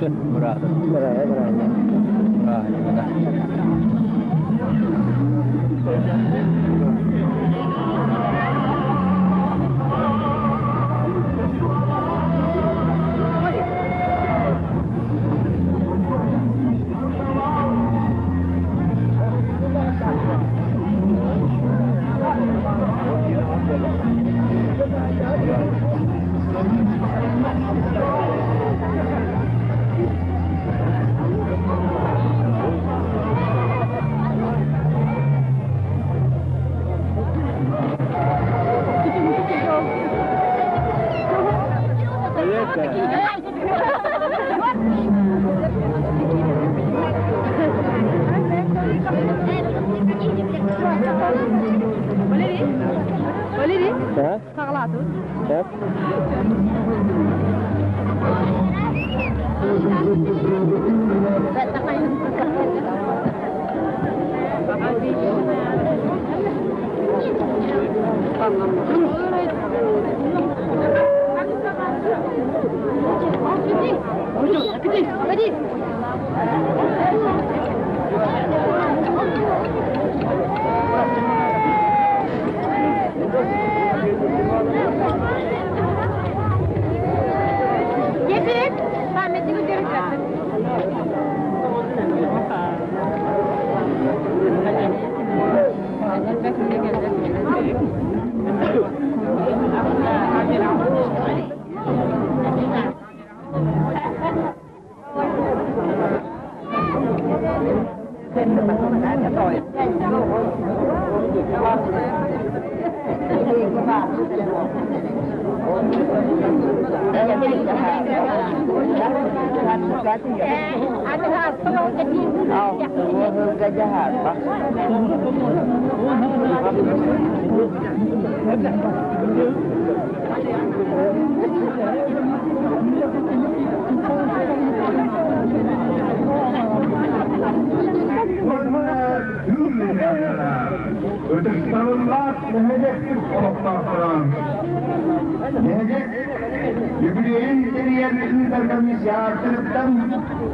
Быраата. Бырааһынньыгына. Валерий, саҕалаатыбыт. Getir. Zahmetli götürün. Ытыктабыллаах нэһилиэкпит олохтоохторо! Нэһилиэк үбүлүөйүн тэрийэн ыытар комиссияттарыттан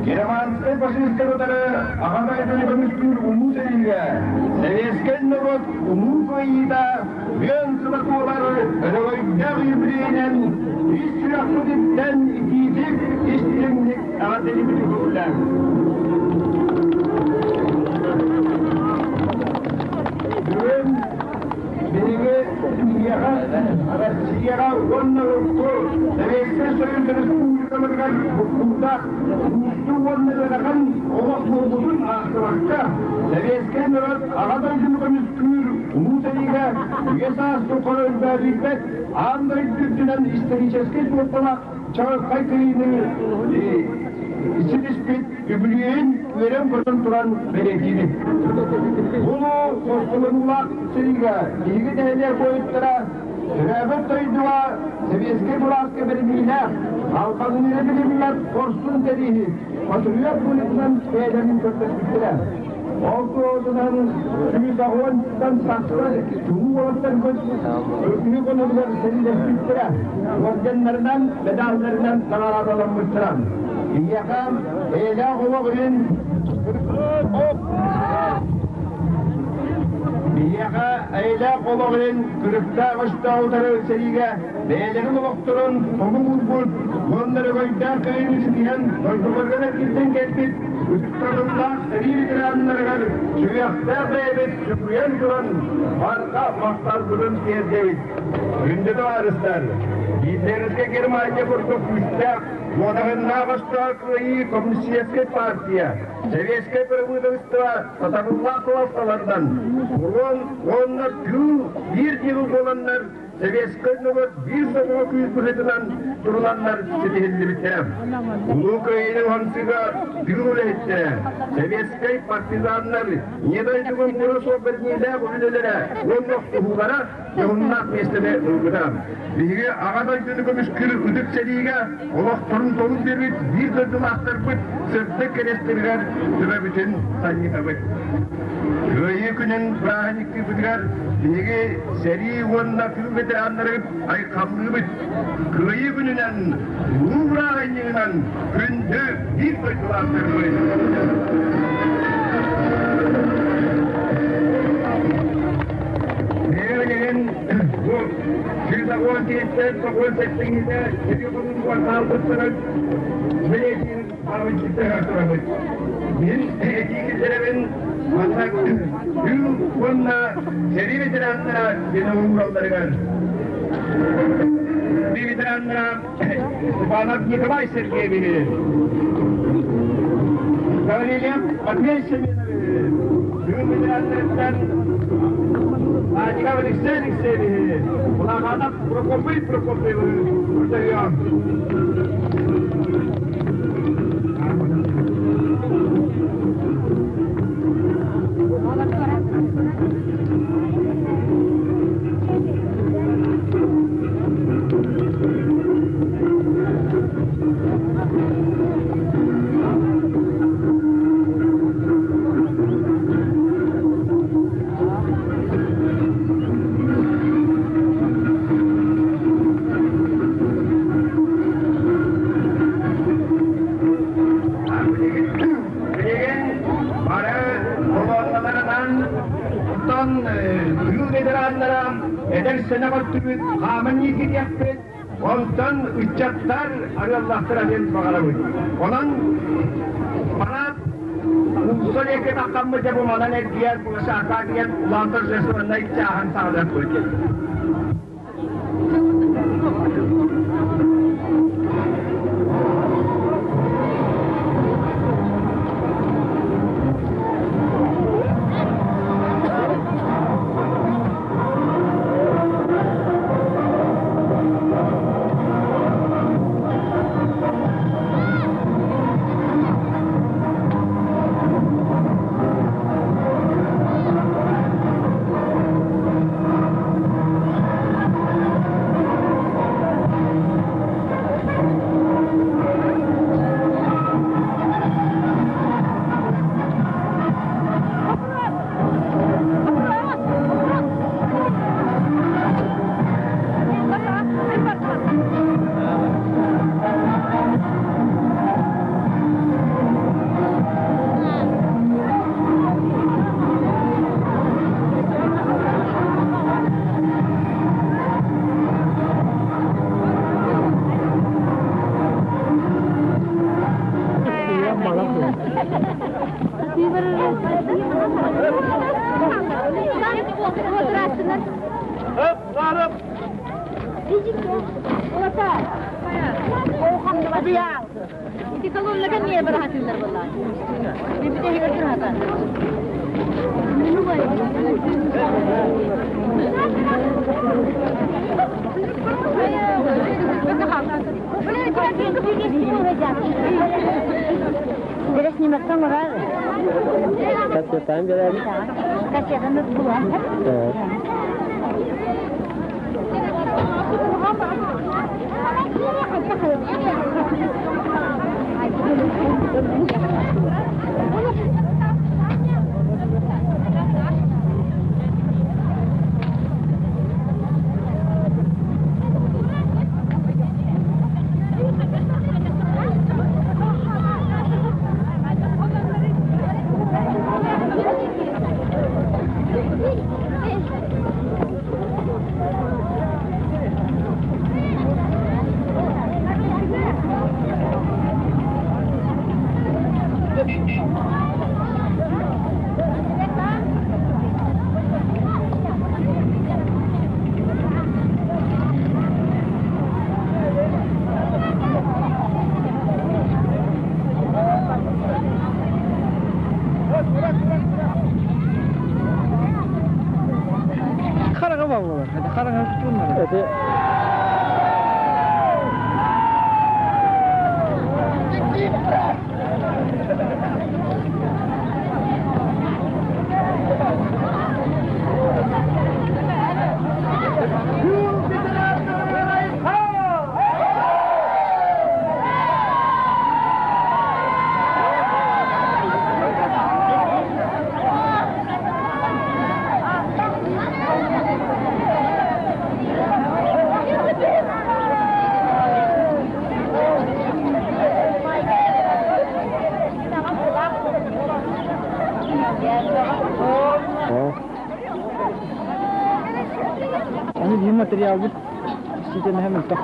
германскай фашистары утары Аҕа дойдуну көмүскүүр улуу сэриигэ Советскай норуот улуу кыайыыта үөн сыла туолар өрөгөйдөөх юбилейинэн ис сүрэхпититтэн итиитик, истиҥник эҕэрдэлиибит үгүллэр. Бүгүн биһиги биһиэхэ Россияҕа уонна урукку Советскай Союз Республикаларыгар буккуурдаах уустук уонна ыарахан олох буолбутун аахсыбакка, Советскай норуот Аҕа дойдуну көмүскүүр Улуу сэриигэ үйэ-саас тухары өлбөөдүйбэт аан дойду үрдүнэн историческай суолталаах чаҕылхай кыайыыны ситиспит үбүлүөйүн үөрэн-көтөн туран бэлиэтиибит. Улуу сорсолонуулаах сэриигэ биһиги нэһилиэк буойуттара төрөөбүт дойдуга сэбиэскэй былааска бэриниилээх, албаҥныыры билиммэт хорсун сэрииһит, патриот быһыытынан бэйэлэрин көрдөспүттэрэ. Ол туоһутунан 180-тан тахса чулуу уолаттарбыт үрдүкү хонуутугар сэриилэспиттэрэ, орденнарынан, медалларынан наҕараадаламмыттара. Биһиэхэ эйэлээх олох иһин Биһиэхэ эйэлээх олох иһин күрүктээх өстөөх утары сэриигэ бэйэлэрин олохторун хомук уурбут уонна өрөгөйдөөх кыайыыны ситиһэн дойдуларыгар эргиллэн кэлбит ытыктабыллаах сэрии ветераннарыгар сүһүөхтээх бэйэбит сүгүрүйэн туран барҕа махталбытын тиэрдэбит. Күндү табаарыстар, Гитлерскэй Германия курдук күүстээх, уодаһыннаах өстөөх кыайыы Коммунистическай партия, Советскай правительство сатабыллаах салалталарынан Урон уонна тыыл биир ньыгыл буоланнар Советскай норуот биир сомоҕо күүс быһыытынан турунаннар ситиһиллибиттэрэ. Улуу Кыайыыны уһансыыга тыыл үлэһиттэрэ, советскай партизаннар Ийэ дойдуга муҥура суох бэриниилээх үлэлэрэ уонна охсуһуулара дьоһуннаах миэстэни ылбыта. Биһиги Аҕа дойдуну көмүскүүр ытык сэриигэ олохторун толук биэрбит биир дойдулаахтарбыт сырдык кэриэстэригэр төбөбүтүн санньытабыт. Кыайыы күнүн бырааһынньыктыырбытыгар биһиги сэрии уонна тыыл ветераннарын айхаллыыбыт. Кыайыы күнүнэн, улуу бырааһынньыгынан күндү биир дойдулаахтарбыт! Билигин бу 118-тэн 97-ҥитэ сэрии хонуутугар хаалбыттарын бэлиэтиир памятниктара турабыт. Мин этии киллэрэбин манна тыыл уонна сэрии ветераннара диэн ууралларыгар. Сэрии ветераннара Степанов Николай Сергеевич, Гаврилев Матвей Семенович, тыыл ветераннарыттан Анников Алексей Алексеевич, Улаханов Прокопий Прокопьевич көрдөһүөм. Билигин бары колонналарынан оттон тыыл ветераннара эдэр сэнэх өттүбүт хааман иитириэхпит, онтон ыччаттар арыаллахтара диэн баҕарабыт. Онон парад уулусса диэки таххаммыт дьэ бу манан эргийэр площадка диэн улахан торжественнай чааһын саҕалыахпыт. Ити колоннаға не барахатылар болар. Кассетан берәбит. Материалбыт ситимэ мөлтөх.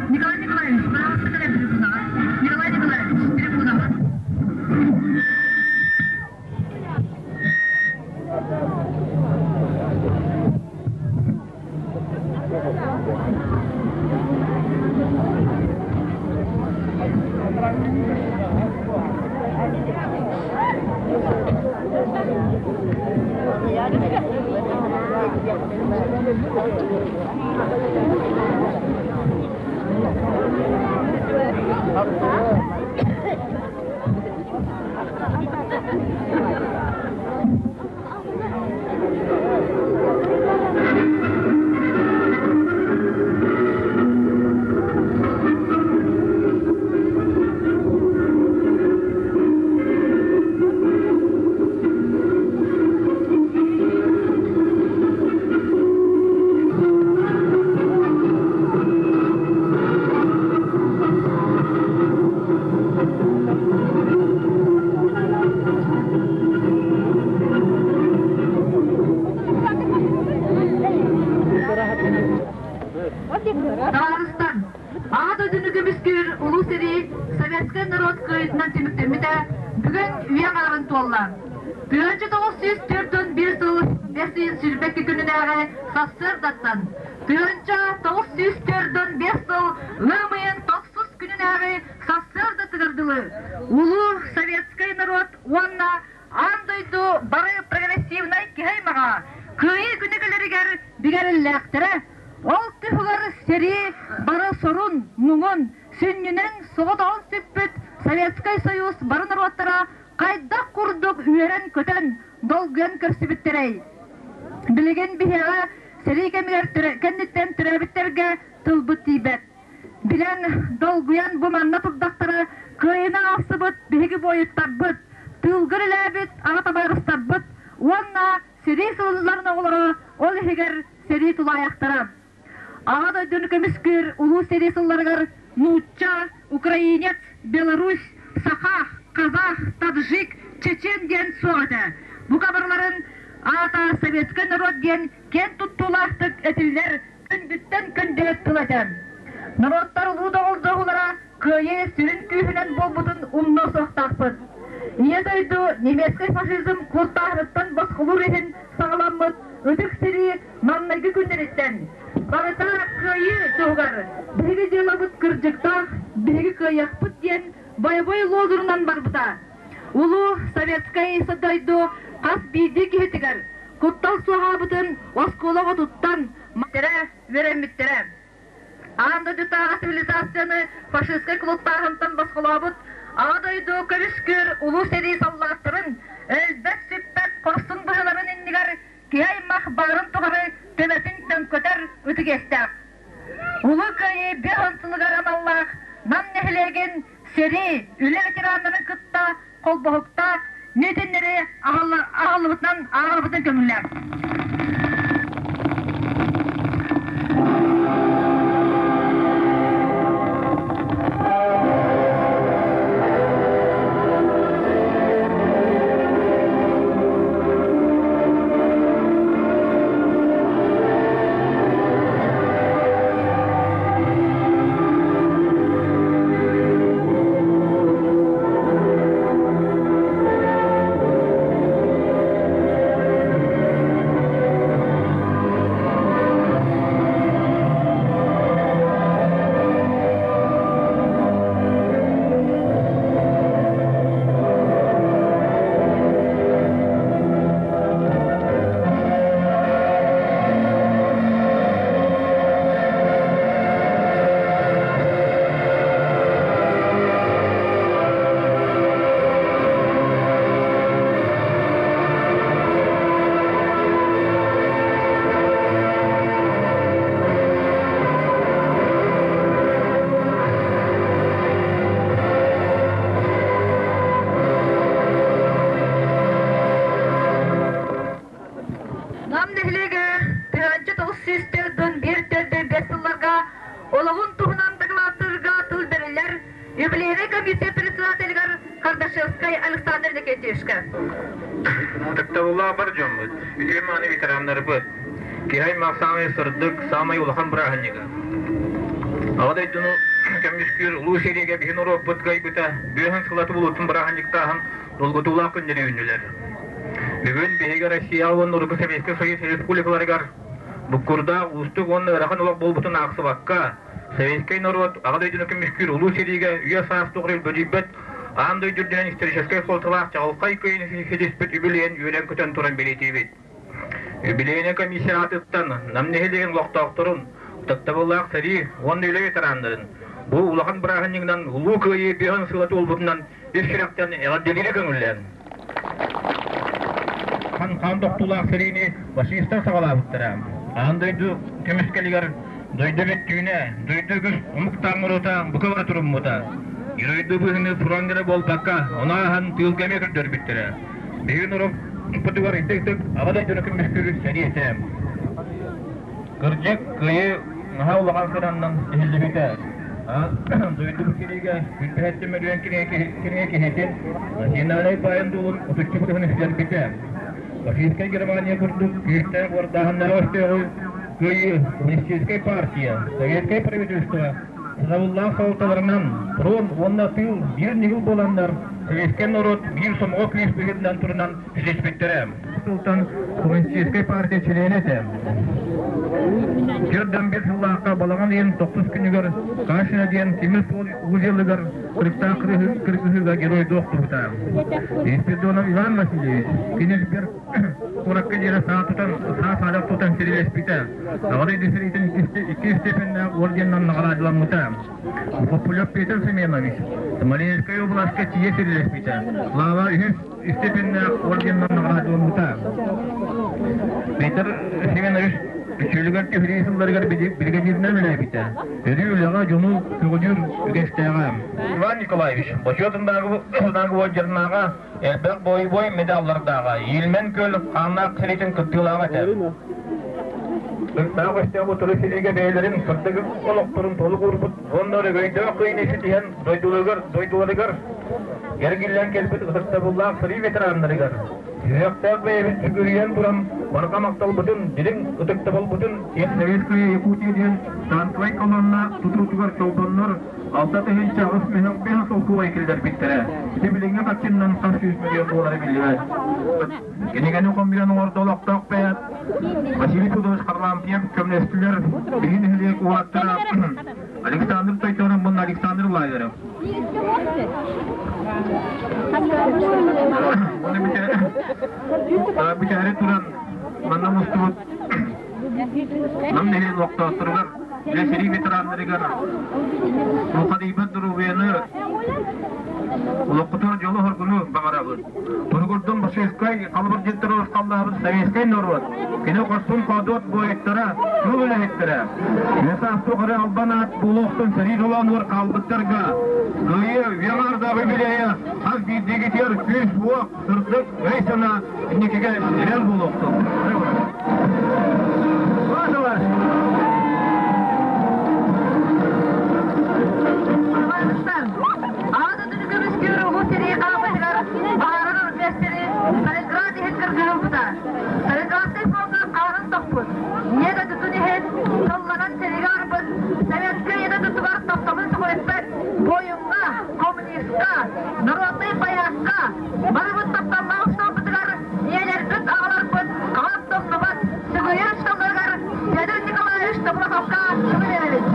Николай Николаевич, пожалуйста, кэлэн трибунаҕа. Николай Николаевич, трибунаҕа. Табаарыстар, Аҕа дойдуну көмүскүүр Улуу сэрии советскай норуот кыайыытынан түмүктэммитэ бүгүн үйэ аҥаарын туолла. 1941 сыл бэс ыйын сүүрбэкки күнүнээҕи сарсыардаттан 1945 сыл ыам ыйын тохсус күнүнээҕи сарсыардатыгар дылы улуу советскай норуот уонна аан дойду бары прогрессивнай киһи аймаҕа Кыайыы күнэ кэлэригэр бигэриллээхтэрэ. Ол туһугар сэрии бары сорун, муҥун, сүнньүнэн соҕотоҕун сүппүт Советскай Союз бары норуоттара хайдах курдук үөрэн-көтөн, долгуйан көрсүбүттэрэй? Билигин биһиэхэ сэрии кэмигэр кэнниттэн төрөөбүттэргэ тылбыт тиийбэт. Билэн, долгуйан бу манна турдахтара кыайыынан аахсыбыт биһиги буойуттарбыт, тыылга үлэлээбит аҕа табаарыстарбыт уонна сэрии сылларын оҕолоро, ол иһигэр сэрии тулаайахтара. Аҕа дойдуну көмүскүүр улуу сэрии сылларыгар нуучча, украинец, Беларусь, саха, казах, таджик, чечен диэн суох этэ. Бука барыларын аата советскай норуот диэн киэн туттуулаахтык этиллэр күндүттэн күндү тыл этэ. Норуоттар улуу доҕолдьоһуулара кыайыы сүрүн күүһүнэн буолбутун умнуо суохтаахпыт. Ийэ дойду немецкэй фашизм куттааһыныттан босхолуур иһин саҕаламмыт ытык сэрии маҥнайгы күннэриттэн барыта кыайыы туһугар биһиги дьыалабыт кырдьыктаах, биһиги кыайыахпыт диэн бойобуой лозунунан барбыта. Улуу Советскай дойду хас биирдии киһитигэр куттал суоһаабытын оскуола оҕотуттан үөрэммиттэрэ. Аан дойдутааҕы цивилизацияны фашистскай кулуттааһынтан босхолообут Аҕа дойду көмүскүүр Улуу сэрии саллааттарын өлбөт-сүппэт хорсун быһыыларын иннигэр киһи аймах баарын тухары төбөтүн төҥкөтөр ытык иэстээх. Улуу Кыайыы 50 сылыгар аналлаах Нам нэһилиэгин сэрии, үлэ ветераннарын кытта холбоһуктаах миитиннэри аһыллыбытынан ааҕарбытын көҥүллээх. Нам нэһилиэгэ 1904 төрдө бэс сылларга олоҕун туһунан дакылааттыырга тыл бэриллэр юбилейнай комиссия председателигэр Кардашевскай Александр Никитичка. Ытыктабыллаах бар дьоммут, үтүө мааны ветераннарбыт, киһи аймах саамай сырдык, саамай улахан бырааһынньыга. Аҕа дойдуну көмүскүүр улуу сэриигэ биһи норуоппут кыайбыта бүөһүн сылаты булуутун бырааһынньыктааһын долгутуулаах күннэри үүннүлэр. Бүгүн биһиги Россия уонна Урукку Советскай Союз республикаларыгар буккурдаах уустук уонна ыарахан олох буолбутун аахсыбакка, советскай норуот Аҕа дойдуну көмүскүүр улуу сэриигэ үйэ-саас тухары өлбөдүйбэт аан дойду үрдүнэн историческай суолталаах чаҕылхай кыайыыны ситиспит үбүлүйэн үөрэн-көтөн туран бэлиэтиибит. Үбүлүйэни комиссия аатыттан Нам нэһилиэгин олохтоохторун, ытыктабыллаах сэрии уонна үлэ ветераннарын бу улахан бырааһынньыгынан Улуу Кыайыы биһан сыла туолбутунан ис сүрэхтэн эҕэрдэлиири көҥүллээн. Хан тохтуулаах сэриини фашистар саҕалаабыттара. Аан дойду көмүскэлигэр дойду бүттүүнэ, дойду үгүс омук таҥарута бука бара туруммута. Геройдуу быһыыны фронт эрэ буолбакка, ону ааһан тыылга эмиэ көрдөрбүттэрэ. Биһиги норуоппутугар ытык-ытык Аҕа дойдуну көмүскүүр сэрии этэ. Кырдьык, кыайыы наһаа улахан сыраннан иһиллибитэ. Дойду сэриигэ күлбэһэттэн мөрүөн кинигэ киһитин национальнай баайын дуолун отучча бырыһын сүтэрбитэ. Фашистскай Германия курдук күүстээх уордааһыннары өстөөҕү кыайыы Коммунистическай партия, Советскай правительство сатабыллаах салалталарынан фронт уонна тыыл биир ньыгыл буоланнар советскай норуот биир сомоҕо күүс быһыытынан турунан ситиспиттэрэ. Сылтан Коммунистическай партия чилиэнэ этэ. Дьөрдөн сыллаахха балаҕан ыйын тохсус күнүгэр Кашина диэн тимир суол узелыгар кырыктаах кыргыһыыга геройдуу охтубута. Спиридонов Иван Васильевич кинилэр куоракка диэри саа тутан саа саадах тутан сирилэспитэ. Аҕа дойду сэриитин икки степеннээх орденынан наҕараадаламмыта. Популев Петр Семенович Смоленскай областка тиийэ сирилэспитэ. Слава үһүс степеннээх орденынан наҕараадаламмыта. Петр Семенович үчүөлүгэр түһэрии сылларыгар бригадиринэн үлэлээбитэ. Өрүү үлэҕэ дьону көҕүлүүр үгэстээҕэ. Иван Николаевич Бочуотунааҕы орденнааҕа элбэх бойобуой медаллардааҕа, Иилмэн күөл хааннаах сэриитин кыттыылааҕа этэ. Сырдаах өстөөх утары сэриигэ бэйэлэрин сырдык олохторун толук уурбут уонна өрөгөйдөөх кыайыыны ситиһэн дойдуларыгар, дойдуларыгар эргиллэн кэлбит ытыктабыллаах сэрии ветераннарыгар сүһүөхтээх бэйэбит сүгүрүйэн туран Барҕа махталбытын, дириҥ ытыктабылбытын Советская Якутия диэн танковай колонна тутуутугар чолбоннор 6 805 солкуобай киллэрбиттэрэ. Ити билиҥҥи харчыннан хас сүүс миллион буолара биллибэт. Кинигэни хомуйан оҥордо олохтоох бэйэт Василий Федорович Харлампьев көмөлөстүлэр биһи нэһилиэк уолаттара Александр Тойтонов уонна Александр Лаверов. Уонна бүтээри туран манна мустубут Нам нэһилиэгин олохтоохторугар, үлэ сэрии ветераннарыгар Мухадыйбат доруобуйаны, олоххутугар дьолу-соргуну баҕарабыт. Туругурдун фашистскай халабырдьыттары урусхаллаабыт советскай норуот, кини хорсун-хоодуот буойуттара, тыыл үлэһиттэрэ, Үөс тухары албан аат буолуохтун сэрии толоонугар хаалбыттарга Кыайыы үйэ аҥаардаах үбүлүөйэ хас биирдиигитигэр күүс-уох, сырдык өй-санаа инникигэ эрэл буолуохтун. Аҕа дойдуну көмүскүүр Улуу сэрии хаамыытыгар баһаарар оркестры Сталинград иһин кыргыһылбыта. Сталинградскай фронтун хаанын тохпут, ийэ дойдутун иһин толлонон сэриигэ барбыт советскай ийэ дойдутугар тохтобун сөхүрүппэт буойуҥҥа, коммунистка, народнай байааска барыбыт тапталлаах усталбытыгар ийэлэрбит, аҕаларбыт хаһан тохтубат сүгүрүйэр усталларыгар Федор Николаевич Тобураховка тылы биэрэбит.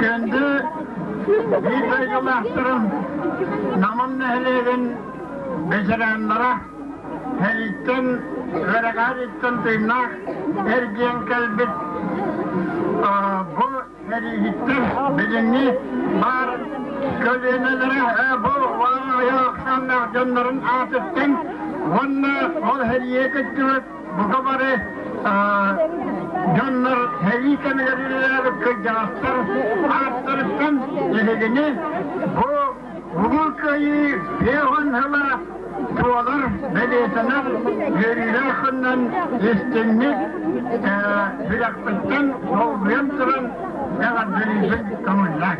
Күндү биир дойдулаахтарым, Намым нэһилиэгин ветераннара, Сэрииттэн, үөрэҕээриттэн тыыннаах эргийэн кэлбит бу сэрииһиттэр билиҥҥи баар көлүөнэлэрэ бу ахсааннаах дьоннорун аатыттан уонна ол сэриигэ кыттыбыт бука бары дьоннор сэрии кэмигэр үлэлээбит кырдьаҕастар ааттарыттан эһигини бу Улуу Кыайыы 50 сыла туолар бэлиэтэнэр үөрүүлээх күнүнэн истиҥник сүрэхпиттэн долгуйан туран эҕэрдэлиибин көҥүллээх.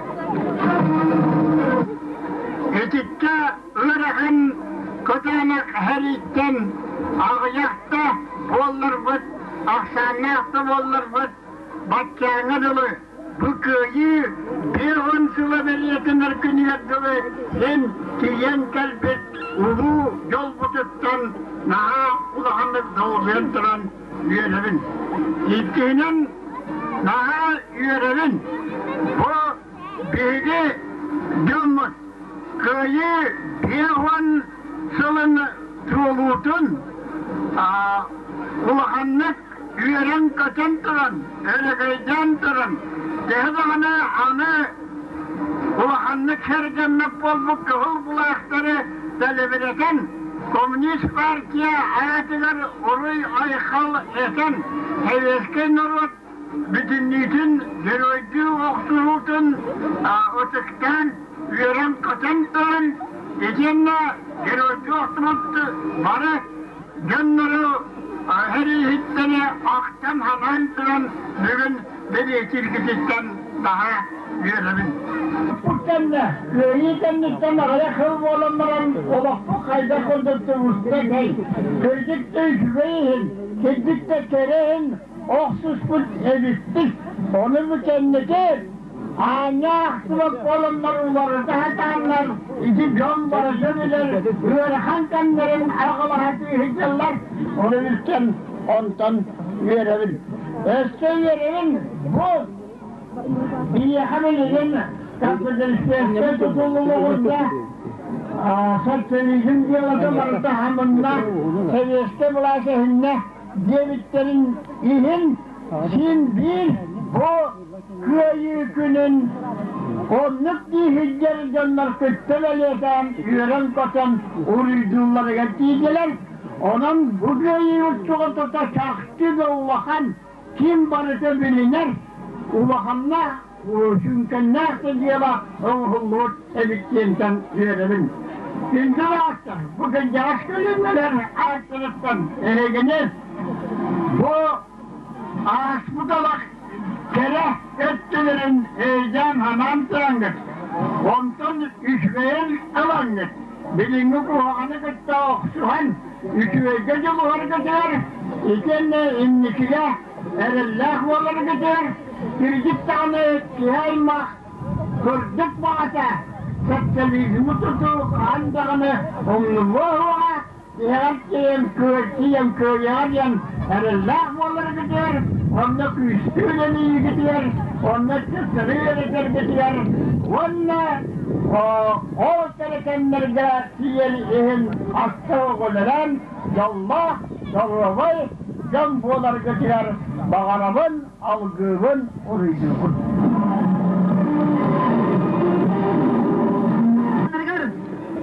Итиччэ ыарахан кытаанах сэрииттэн аҕыйахта буолларбыт, ахсааннаах да буолларбыт, баччааҥҥа дылы Бу кыайыы 50 сыла бэлиэтэнэр күнүгэр дылы син тиийэн кэлбит улуу дьолбутуттан наһаа улаханнык долгуйан туран үөрэбин. Иккиһинэн наһаа үөрэбин. Бу биһиги дьоммут кыайыы 50 сылын туолуутун улаханнык үөрэн-көтөн туран, өрөгөйдөөн туран, төһө даҕаны аны улаханнык сэргэммэт буолбут кыһыл былаахтары тэлибирэтэн, коммунист партия аатыгар уруй-айхал этэн, советскай норуот бүтүннүүтүн геройдуу охсуһуутун ытыктаан, үөрэн-көтөн туран, итиэннэ геройдуу охтубут бары дьоннору сэрииһиттэри ахтан-санаан туран бүгүн бэлиэтииргититтэн наһаа үөрэбин. Бу кэннэ, кыайыы кэнниттэн аҕыйах сыл буолан баран олохпут хайдах курдук тубуста этэй? Кырдьык да үчүгэй иһин, кырдьык да кэрэ иһин охсуспут эбиппит. Ону бу кэнники Аанньа ахтыбат буоланнар уларыта сатааннар ити дьон барыта билэр ыарахан кэмнэрин аҕалаһа сылдьаллар. Ону билсэн онтон үөрэбин. Өссө үөрэбин бу биһиэхэ билигин капиталистическай тутуллугурда социализм дьыалата барыта хамынна, советскай былаас эһиннэ диэбиттэрин иһин син биир бу Кыайыы күнүн оннук дии сылдьар дьоннор кытта бэлиэтээн үөрэн-көтөн уруйдуулларыгар тиийдилэр. Онон бу кыайыы уччуга тута чахчы да улахан, ким барыта билинэр, улаханнаах, сүҥкэннээх да дьыала оҥоһуллубут эбит диэнтэн үөрэбин. Күндү бааттар, бу кырдьаҕас көлүөнэлэр ааттарыттан эһигини бу Ааспыт олох кэрэ өттүлэрин өйдөөн-санаан тураҥҥыт, онтон үчүгэйин ылаҥҥыт, билиҥҥи куһаҕаны кытта охсуһан үчүгэйгэ дьулуһаргытыгар, итиэннэ инникигэ эрэллээх буоларгытыгар, кырдьык даҕаны киһи аймах кырдьык баҕата социализмы тутуу хаһан даҕаны умнуллуо суоҕа, Тиһэҕэр тиийэн кыайан кыайыаҕа диэн эрэллээх буоларгытыгар, онно күүскэ үлэлииргитигэр, онно чыпчары үөрэтэргитигэр уонна ол кэрэ кэмнэргэ тиийэр иһин аска оҕолорон дьоллоох, доруобай дьон буоларгытыгар баҕарабын, алгыыбын, уруйдуубун.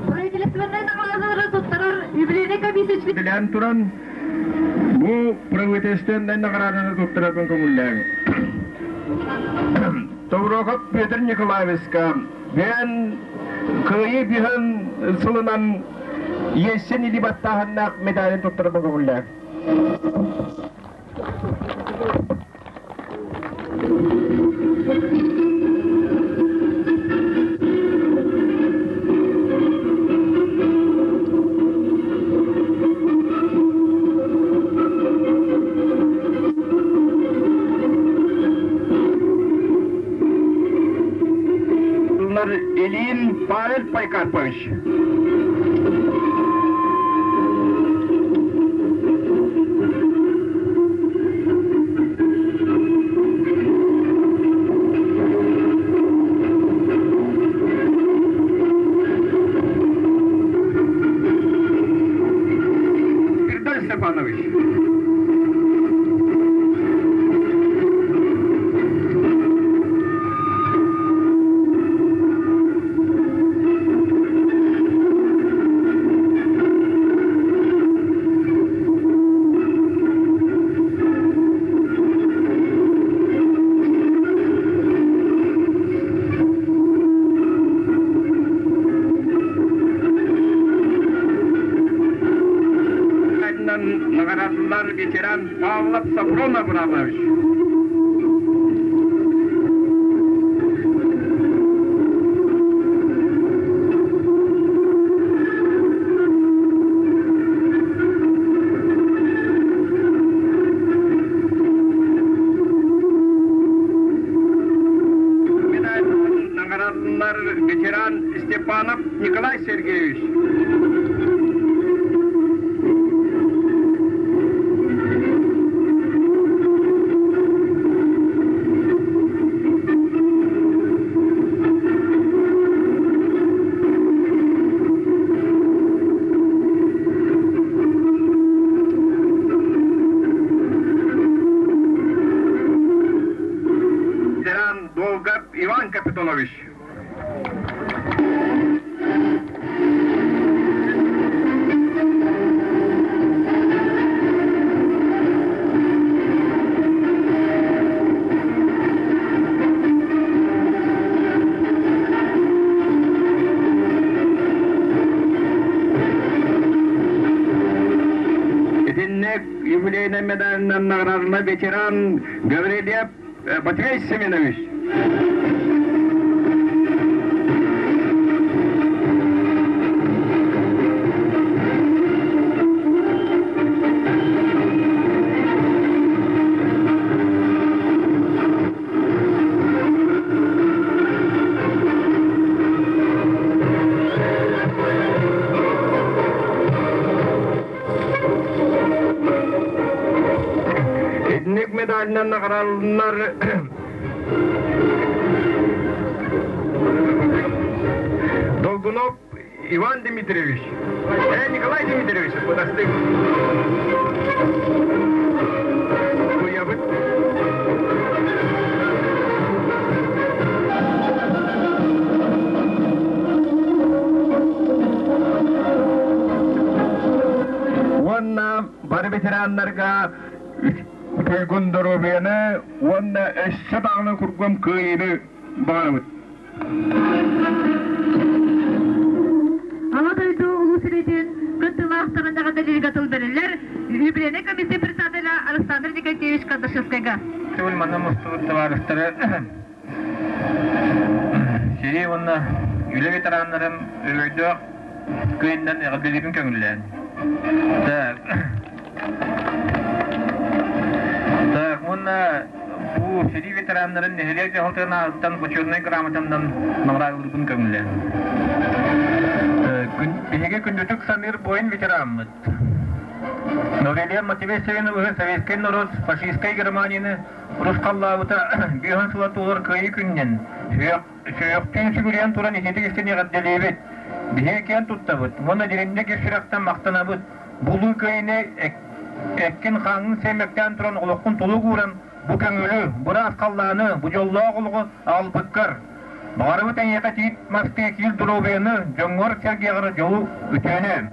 Правительственнай наҕараадалары туттарар юбилейнай комиссия Билэн туран, бу правительственнай наҕарааданы туттарарбын көҥүллээҥ. Тобуроков Петр Николаевичка бэйэн кыайыы биһэн сылынан Есен илии баттааһыннаах медалин туттарарбын көҥүллээҥ. Ильин Павел Поликарпович. Ирдаль Степанович. Наградалар ветеран Павлов Сафрон Абрамович. Наградалар ветеран Степанов Николай Сергеевич. Долгов Иван Капитонович. Итинник юбилейнай медалынан наградалана ветеран Гаврильев Матвей Семенович. Итинник медалынан наҕараллар Долгунов Иван Дмитриевич, Николай Дмитриевич, подостыг. Туябыт. Уонна бары ветераннарга туйгун доруобуйаны уонна өссө даҕаны кургум кыайыыны баҕарабыт. Аҕа дойду улуу сэриитин кыттыылаахтара. табаарыстарын эҕэрдэлииргэ тыл бэриллэр юбилейнай комиссия председателя Александр Николаевич Кардашевскайга. Түгүл манна мустубут табаарыстары сэрии уонна үлэ ветераннарын өрөгөйдөөх кыайыннан эҕэрдэлиирин көҥүллээн. Так. Так, уонна бу сэрии ветераннарын нэһилиэк дьаһалтатын аатыттан бочуотунай грамотанан наҕараадалыырбын көҥүллээн. Биһиги күндүтүк саныыр буойун ветераммыт. Гаврилия Матвеевич Савиновы советскай норуот фашистскай Германияны урусхаллаабыта биэһэн сыла туолар кыайыы күнүнэн сүһүөхтүүн сүгүрүйэн туран ититик истин эҕэрдэлиибит. Биһиги киэн туттабыт уонна дириҥник ис сүрэхтэн махтанабыт. Булуу кыайыыны эккин-хааҥҥын сиэмэктээн туран олоххун толук ууран бу көҥүлү, быраас халлааны, бу дьоллоох олоҕу аҕалбыккар. Баҕарабыт эйиэхэ тиит мастыы киил доруобуйаны, дьоҥҥор-сэргэҕэр дьолу, үтүөнү.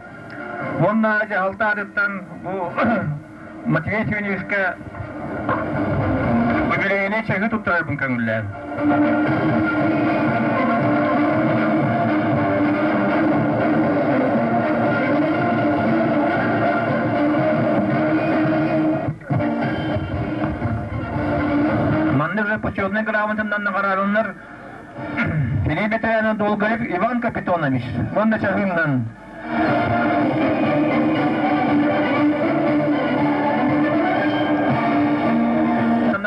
Уонна дьаһалта аатыттан бу Матвей Семеновичка юбилейнай чаһы туттарарбын көҥүллээн. Маннык же почетный грамотанан наҕараадаланар Сэрии бэтэрээнэ Долгаев Иван Капитонович уонна чаһыыннан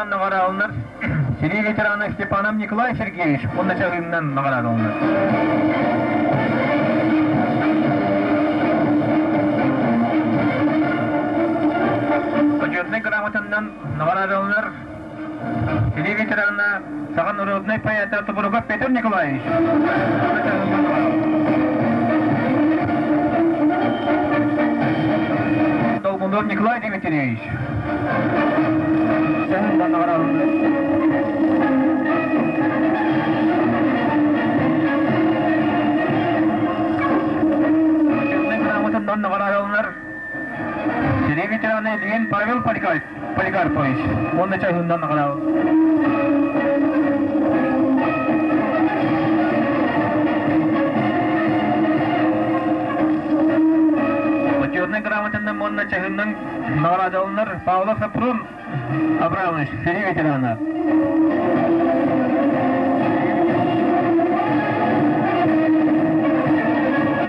наҕараадаланар Сэрии ветерана Степанов Николай Сергеевич уонна чаһыыннан наҕараадаланар. Почетнай грамотанан наҕараадаланар Сэрии ветерана саха народнай поэта Тобуруков Петр Николаевич. Долгунов Николай Дмитриевич. Грамотаннан наҕараадаланар Сэрии ветерана Ильин Павел Поликарпович уонна чаһыыннан наҕараадаланар. Почетнай грамотаннан уонна чаһыыннан наҕараадаланар Павлов Сапрун Абрамович, сэрии ветерана.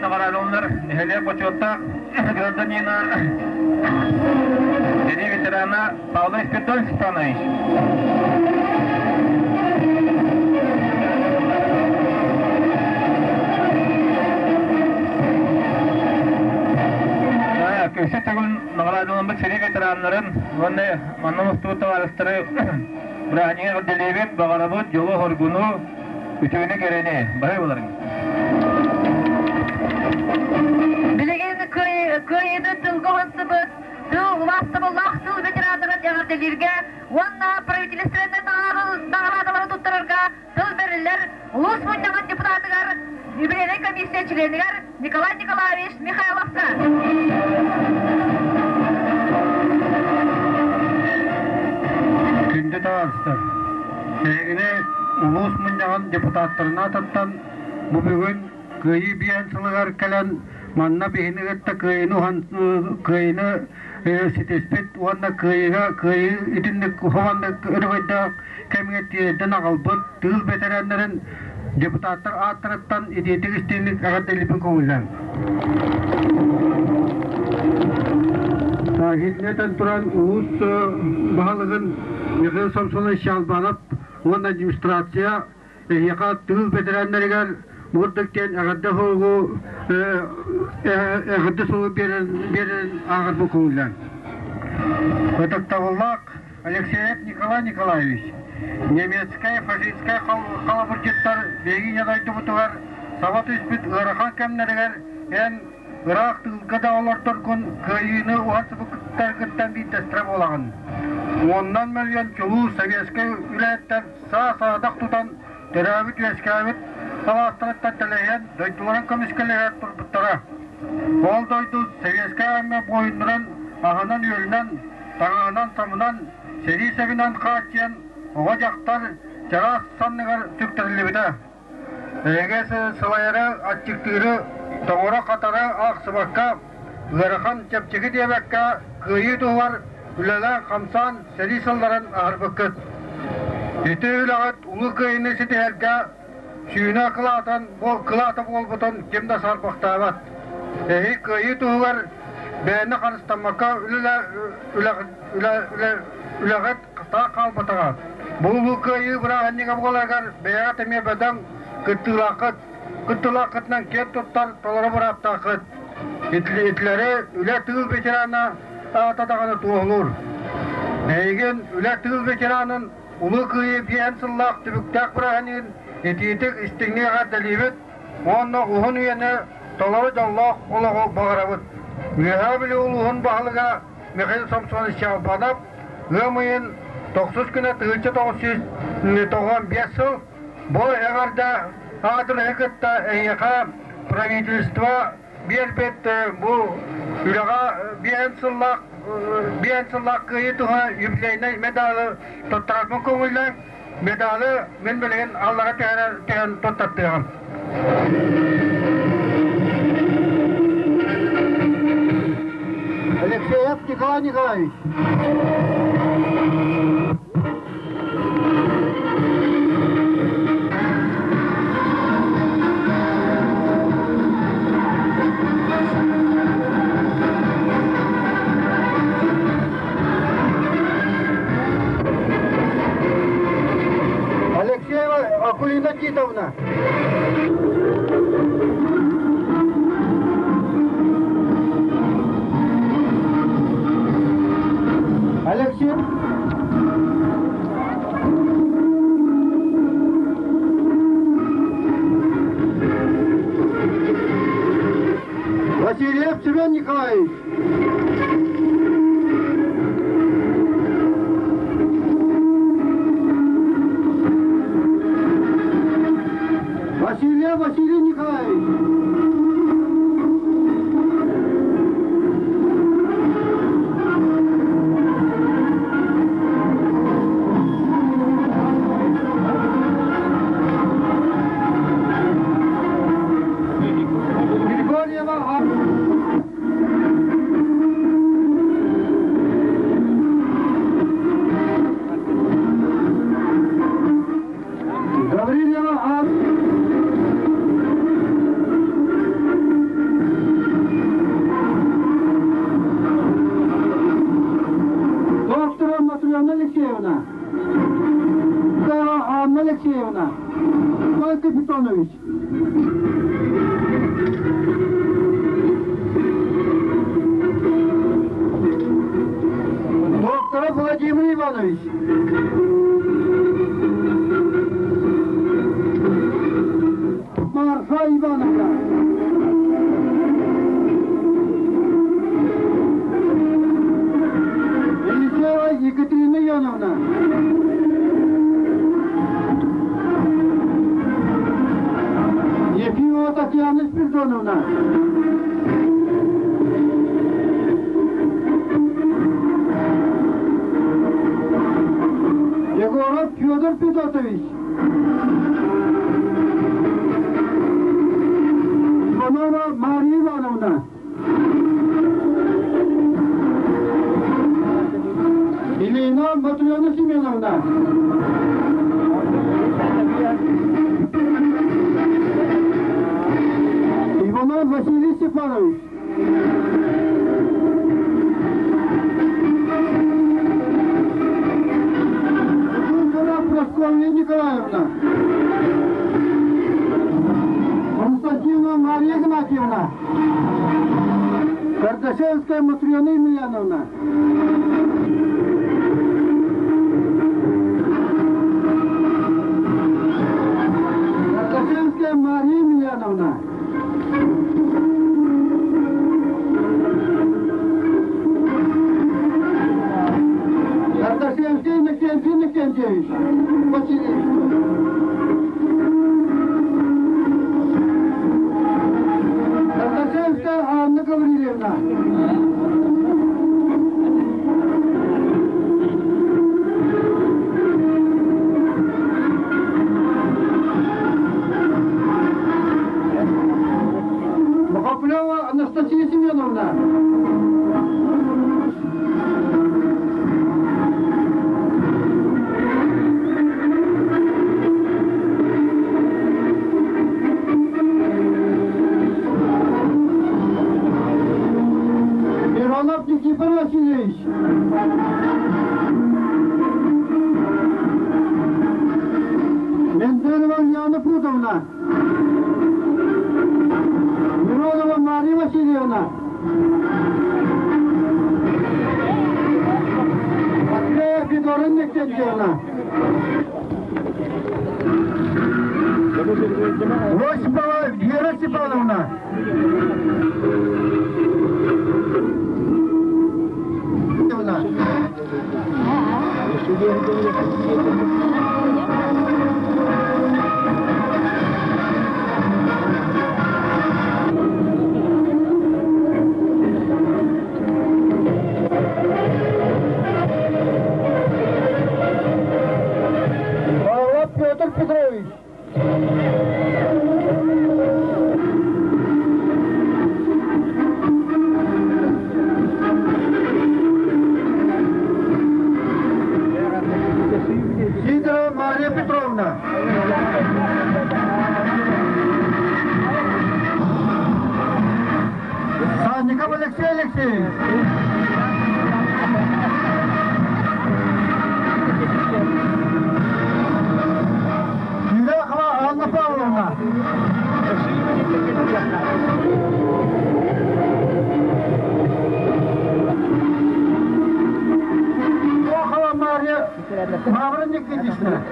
Наҕараадаланар нэһилиэк бочуоттаах гражданина, сэрии ветерана Павлов Петр Степанович. Өссө төгүл наҕараадаламмыт сэрии ветераннарын уонна манна мустубут табаарыстары бырааһынньыгы эҕэрдэлиибит, баҕарабыт дьолу-соргуну, үтүөнү-кэрэни. Бары буларыҥ. Билигин кыайыыны тылга уһансыбыт тыл убаастабыллаах тыл ветераннарын эҕэрдэлииргэ уонна правительственнай наҕараадалары туттарарга тыл бэриллэр улуус мунньаҕын депутатыгар юбилейнай комиссия чилиэнигэр Николай Николаевич Михайловка. Күндү табаарыстар, эһигини улуус мунньаҕын депутаттарын аатыттан бу бүгүн Кыайыы биэһин сылыгар кэлэн манна биһини кытта кыайыыны кыайыыны ситиспит уонна кыайыыга кыайыы итинник хованнык өрөгөйдөөх кэмҥэ тиэрдэн аҕалбыт тыыл бэтэрээннэрин депутаттар ааттарыттан итиитик истиҥник эҕэрдэлиибин көҥүллээҥ. Итиннэтэн туран улуус баһылыгын Михаил Самсонович Чалбанов уонна администрация Эһиэхэ тыыл бэтэрээннэригэр мурдук диэн эҕэрдэ суругу эҕэрдэ суругу биэрэн биэрэн ааҕарбын көҥүллээн. Ытыктабыллаах Алексеев Николай Николаевич, немецкэй фашистскай халабырдьыттар биһиги ийэ дойдубутугар саба түспүт ыарахан кэмнэригэр эн Ыраах тыылга да олордоргун кыайыыны уһансыбыттаргыттан биирдэстэрэ буолаҕын. Уонунан мөлүйүөн чулуу советскай үлэһиттэр саа-саадах тутан, төрөөбүт-үөскээбит алаастарыттан тэлэһийэн дойдуларын көмүскэлэһэр турбуттара. Ол дойду советскай армия буойуннарын аһынан-үөлүнэн, таҥаһынан-самынан, сэрии сэбинэн хааччыйан оҕо-дьахтар чараас санныгар сүктэриллибитэ. Эһиги сылайары, аччыктыыры, тоҥоро-хатара аахсыбакка, ыарахан чэпчэки диэбэккэ кыайыы туһугар үлэлээн-хамсаан сэрии сылларын аһарбыккыт. Ити үлэҕит Улуу Кыайыыны ситиһэргэ сүүнэ кылаатан кылаата буолбутун ким да саарбахтаабат. Эһи кыайыы туһугар бэйэни харыстаммакка үлэҕит таах хаалбатаҕа. Бу Улуу Кыайыы бырааһынньыга буоларыгар бэйэҕит эмиэ бөдөҥ кыттыылааххыт, кыттыылааххытынан киэн туттар толору бырааптааххыт. Итилэри үлэ тыыл ветерана аата даҕаны туоһулуур. Эйигин үлэ тыыл ветеранын Улуу Кыайыы биэһэн сыллаах түбүктээх бырааһынньыгын итиитик истиҥник эҕэрдэлиибит уонна уһун үйэни толору дьоллоох олоҕу баҕарабыт. Үөһээ Бүлүү улууһун баһылыга Михаил Самсонович Чалбанов ыам ыйын тохсус күнэ 1995 сыл бу эҕэрдэ аадырыһы кытта эйиэхэ правительство биэрбит бу үлэҕэ биэһэн сыллаах биэһэн сыллаах кыайыы туһа юбилейнай медалы туттарарбын көҥүллээн медалы мин билигин аллара түһэн туттартыаҕым. Алексеев Николай Николаевич. Алексеева Акулина Титовна. Алексей Васильев Семен Николаевич. Васильев Василий Николаевич. Григорьева Гаврилова Докторова Матрена Алексеевна, Анна Алексеевна, Николай Капитонович. Докторов Владимир Иванович. Марфа Ивановна. Елисеева Екатерина Ивановна. Ефимова Татьяна Спиридоновна. Егоров Федор Федотович. Иванова Мария Ивановна. Елена Матрена Семеновна. Иванов Василий Степанович. Прасковья Николаевна. Константинова Мария Игнатьевна. Кардашевская Матрена Емельяновна. Кардашевская Мария Емельяновна. Кардашевский Иннокентий Иннокентьевич. Васильевич. Кардашевская Анна Гаврилевна. Николаевна. Миронова Мария Васильевна. Матвея Федоровна Никитична. Осипова Вера Степановна. Павлов Петр Петрович. Сидорова Мария Петровна. Санников Алексей Алексеевич. Юляхова Анна Павловна. Прохова Марья Мавра Никитична.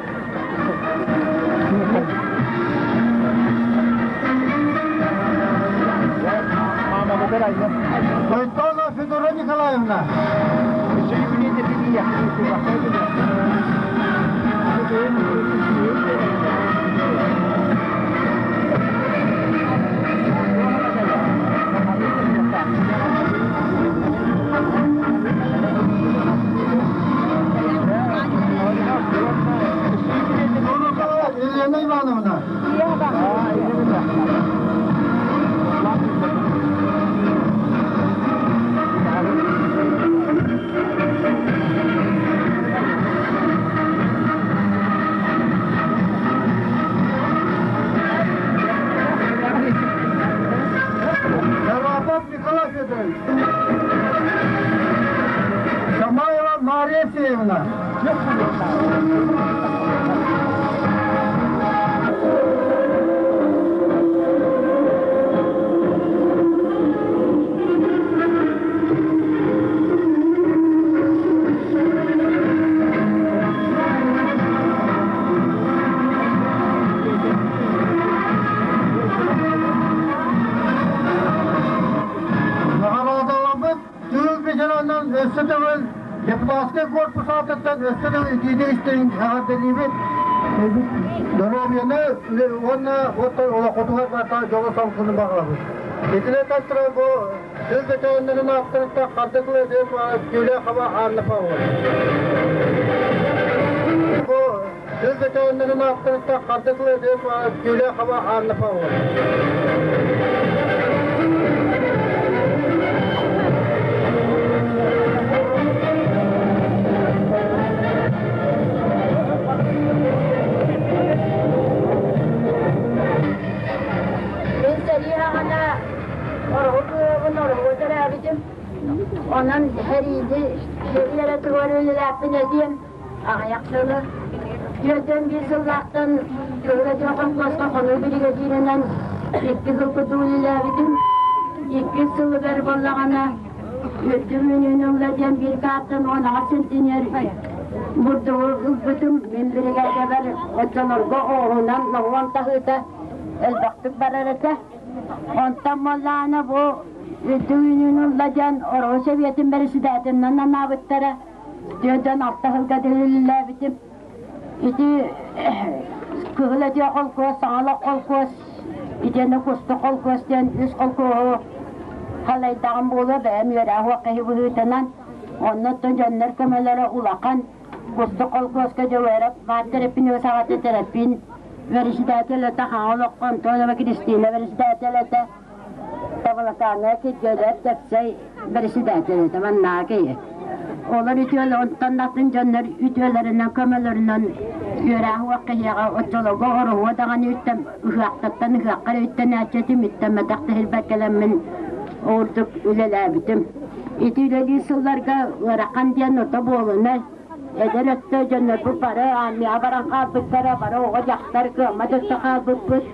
Бойтонова Федора Николаевна. Елена Ивановна. Шарапов Николай Федорович. Шамаева Мария Евсеевна. Наҕараадаламмыт тыыл ветеранынан өссө төгүл депутатскай корпус аатыттан өссө да итиитик истиҥ эҕэрдэлиибит. Доруобуйаны уонна олоххутугар барыта дьолу-соргуну баҕарабыт. Итинэн туран бу тыл ветераннарын ааттарыттан хардык ылыа Юлия Хаба Анна Павловна. Бу тыл ветераннарын ааттарыттан хардык ылыа Юлия Хаба Анна Павловна. Мин сэрии аҕана ороҕу кыабын ороҕу төрөөбүтүм. Онон сэриини сэрии эрэ тугар үлэлээппин этиэм аҕыйах сылы. 41 сыллаахтан Кыһыл Өтөх холкуоска хонуу биригэдьииринэн икки сыл курдук үлэлээбитим. Иккис сылыгар буоллаҕына үрдүк үүнүүнү ылла диэн биир каартан 18 сентинер бурдугу ылбытым. Мин биригээдэбэр оччолорго оҕуһунан ноһуон таһыыта элбэхтик барар этэ. Онтон буоллаҕына бу үрдүк үүнүүнү ылла диэн Ороһу Сэбиэтин бэрэссэдээтэлинэн анаабыттара. 46 сылга үлэлээбитим. Ити Кыһыл Өтүө холкуос, Саҥалах холкуос, итиэннэ Кустук холкуос диэн үс холкуоһу халайдаҕым буолуо бэйэм үөрэх уох киһи быһыытынан. Оннуттан дьоннор көмөлөрө улахан. Кустук холкуоска Дьөгүөрэп баар Тэрэппин саҕата Тэрэппин председатель этэ, Хаҥал окко Антонова Кристина председатель этэ, Табалакааҥҥа Киргиэлэп Тэпсэй председатель этэ, маннааҕы киһи. Олор үтүөл онтон атын дьоннор үтүөлэринэн көмөлөрүнэн үөрээх уох киһиэхэ оччолорго ороһуо даҕаны үттэн ыһыахтаттан ыһыахха эрэ үттэнээччи этим үттэммэтэх да иһирбэккэлэммин ордук үлэлээбитим. Ити үлэлиир сылларга ыарахан диэн ото буолунай. Эдэр өттө дьоннорбут бары армияҕа баран хаалбыттара, бары оҕо-дьахтар кыаммат өттө хаалбыппыт.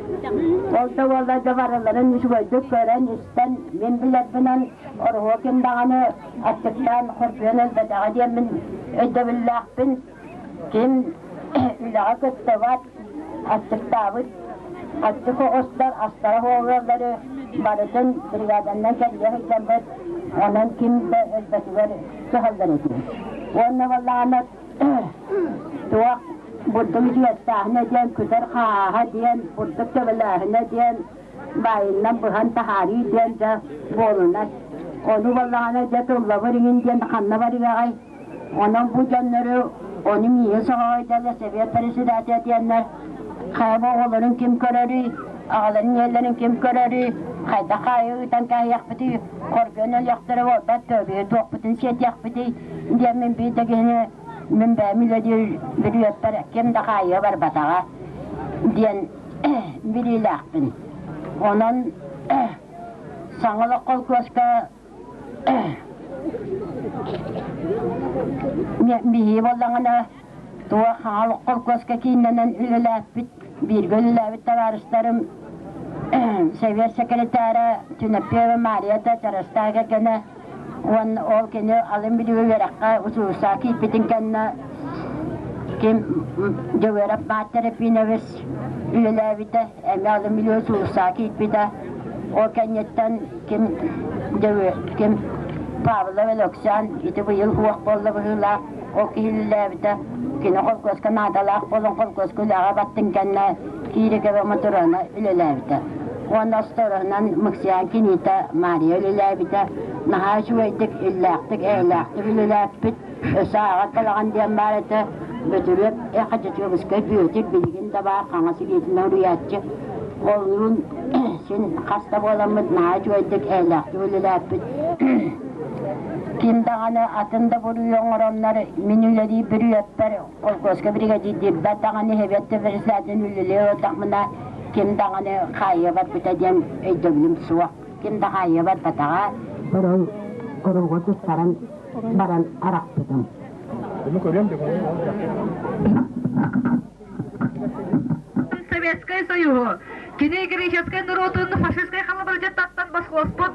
Ол да буоллар да барыларын үчүгэйдик көрөн-истэн, мин билэрбинэн Ороһуо ким даҕаны аччыктаан хоргуйан өлбөтөҕө диэммин өйдөбүллээхпин. Ким үлэҕэ кыттыбат, аччыктаабыт, аччык оҕустар астара оҕолору барытын бригаданнан кэрийэ сылдьаммыт, онон ким да өлбөтүгэр кыһаллар этим. Уонна буоллаҕына туох бурдук үтүөттээһинэ диэн, күтэр хааһа диэн, бурдук төбөлөөһүнэ диэн, баайыннан быһан таһаарыы диэн дьэ буолунар. Ону буоллаҕына дьэ тыллабыр иҥин диэн ханна барыаҕай? Онон бу дьоннору ону миигин соһоойдоллор Совет председателя диэннэр хайа оҕолорун ким көрөрүй, аҕаларын ийэлэрин ким көрөрүй, хайдах хаайы ыытан кээһиэхпитий, хоргуйан өлүөхтэрэ буолбат дуо, туохпутун сиэтиэхпитий диэммин биир да киһини мин бэйэм үлэлиир бүрүөппэр ким да хаайыа барбатаҕа диэн билиилээхпин. Онон саҥа олох холкуоска Биһиги буоллаҕына туох хаҥал холкуоска кииннэнэн үлэлээппит, бииргэ үлэлээбит табаарыстарым Совет секретара Тинопеева Мария Чарастаа кэргэнэ уонна ол кини алын билиги үөрэххэ учуутал киирбитин кэннэ ким Дьөгүөрэп Маат Терапинович үлэлээбитэ, эмиэ алын билиги учуутал киирбитэ. Ол кэнниттэн ким ким Павлов Өлөксөөн ити быйыл уох буолла быһыылаах, ол киһи үлэлээбитэ. Кини холкуоска наадалаах буолан холкуоска үлэҕэ баттын кэннэ Киирикэбэ Моторона үлэлээбитэ. Уонна остуоруһунан Мыксыйаан киниитэ Мария үлэлээбитэ. Наһаа үчүгэйдик, иллээхтик, эйэлээхтик үлэлээппит. Өссө ааҕар балаҕан диэн баар этэ. Бөтүрүөп Хачачыабыскай Бүөтүр билигин да баар хаҥас илиитинэн уруйааччы. Олуун син хас да буоламмыт наһаа үчүгэйдик, эйэлээхтик үлэлээппит. Ким даҕаны атын да буруйу оҥороннор мин үлэлиир бүрүйэппэр холкуоска биригэдьиирдиирбэр даҕаны Сэбиэт председателин үлэлии олордохпуна ким даҕаны хаайыа барбыта диэн өйдөбүлүм суох. Ким да хаайыа барбатаҕа. Орол оролго туттаран баран арахпытым. Советскай Союһу, кини греческой норуотун фашистскай халабырдьыттартан босхолоспут,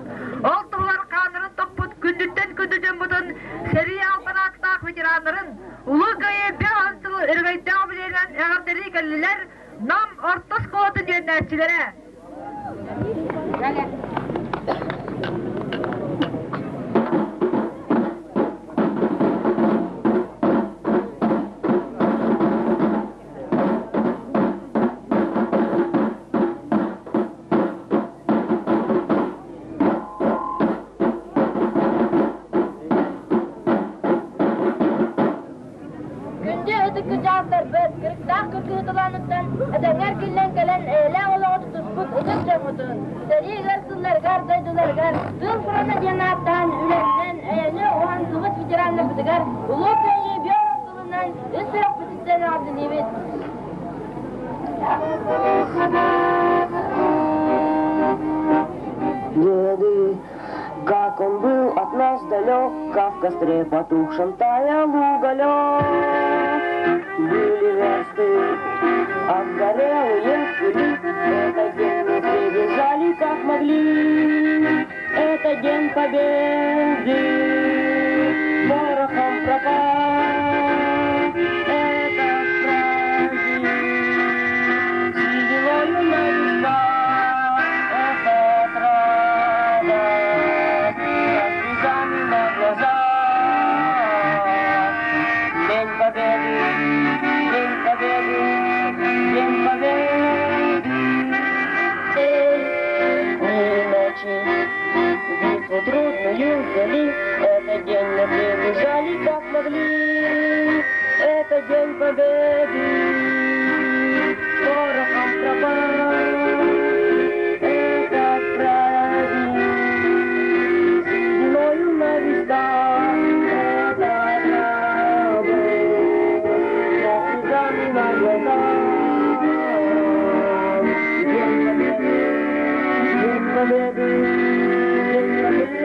ол туһулар хааннарын тохпут күндүттэн күндү дьоммутун сэрии албан ааттаах ветераннарын Улуу Кыайыы биэс сыл өрөгөйдөөх билиэнэн эҕэрдэлии кэллилэр Нам орто оскуолатын үөрэнээччилэрэ. Күндү ытык кырдьаҕастарбыт, кырыктаах кыргыһытылааныттан этэҥҥэ эргиллэн кэлэн эйэлээх олоҕу тутуспут ытык дьоммутун, сэрии ыар сылларыгар дойдуларыгар тыыл фрона диэн ааттаан үлэннэн эйэни уһансыбыт ветераннарбытыгар Улуу Кыайыы биэс сылынан ис сүрэхпититтэн эҕэрдэлиибит! Деды, как он был от нас далек, как в костре потухшем таял уголек. Были версты, обгорелые в пыли, этот день мы прибежали как могли. Это день победы, порохом пропал. Этот праздник сединою на висках, этот радость со слезами на глазах. День Победы, День Победы, День Победы. Дни и ночи битву трудную вели, этот день мы прибежали как могли. Это День Победы, порохом пропал. Этот праздник сединою на висках, это радость со слезами на глазах. День Победы, День Победы, День Победы.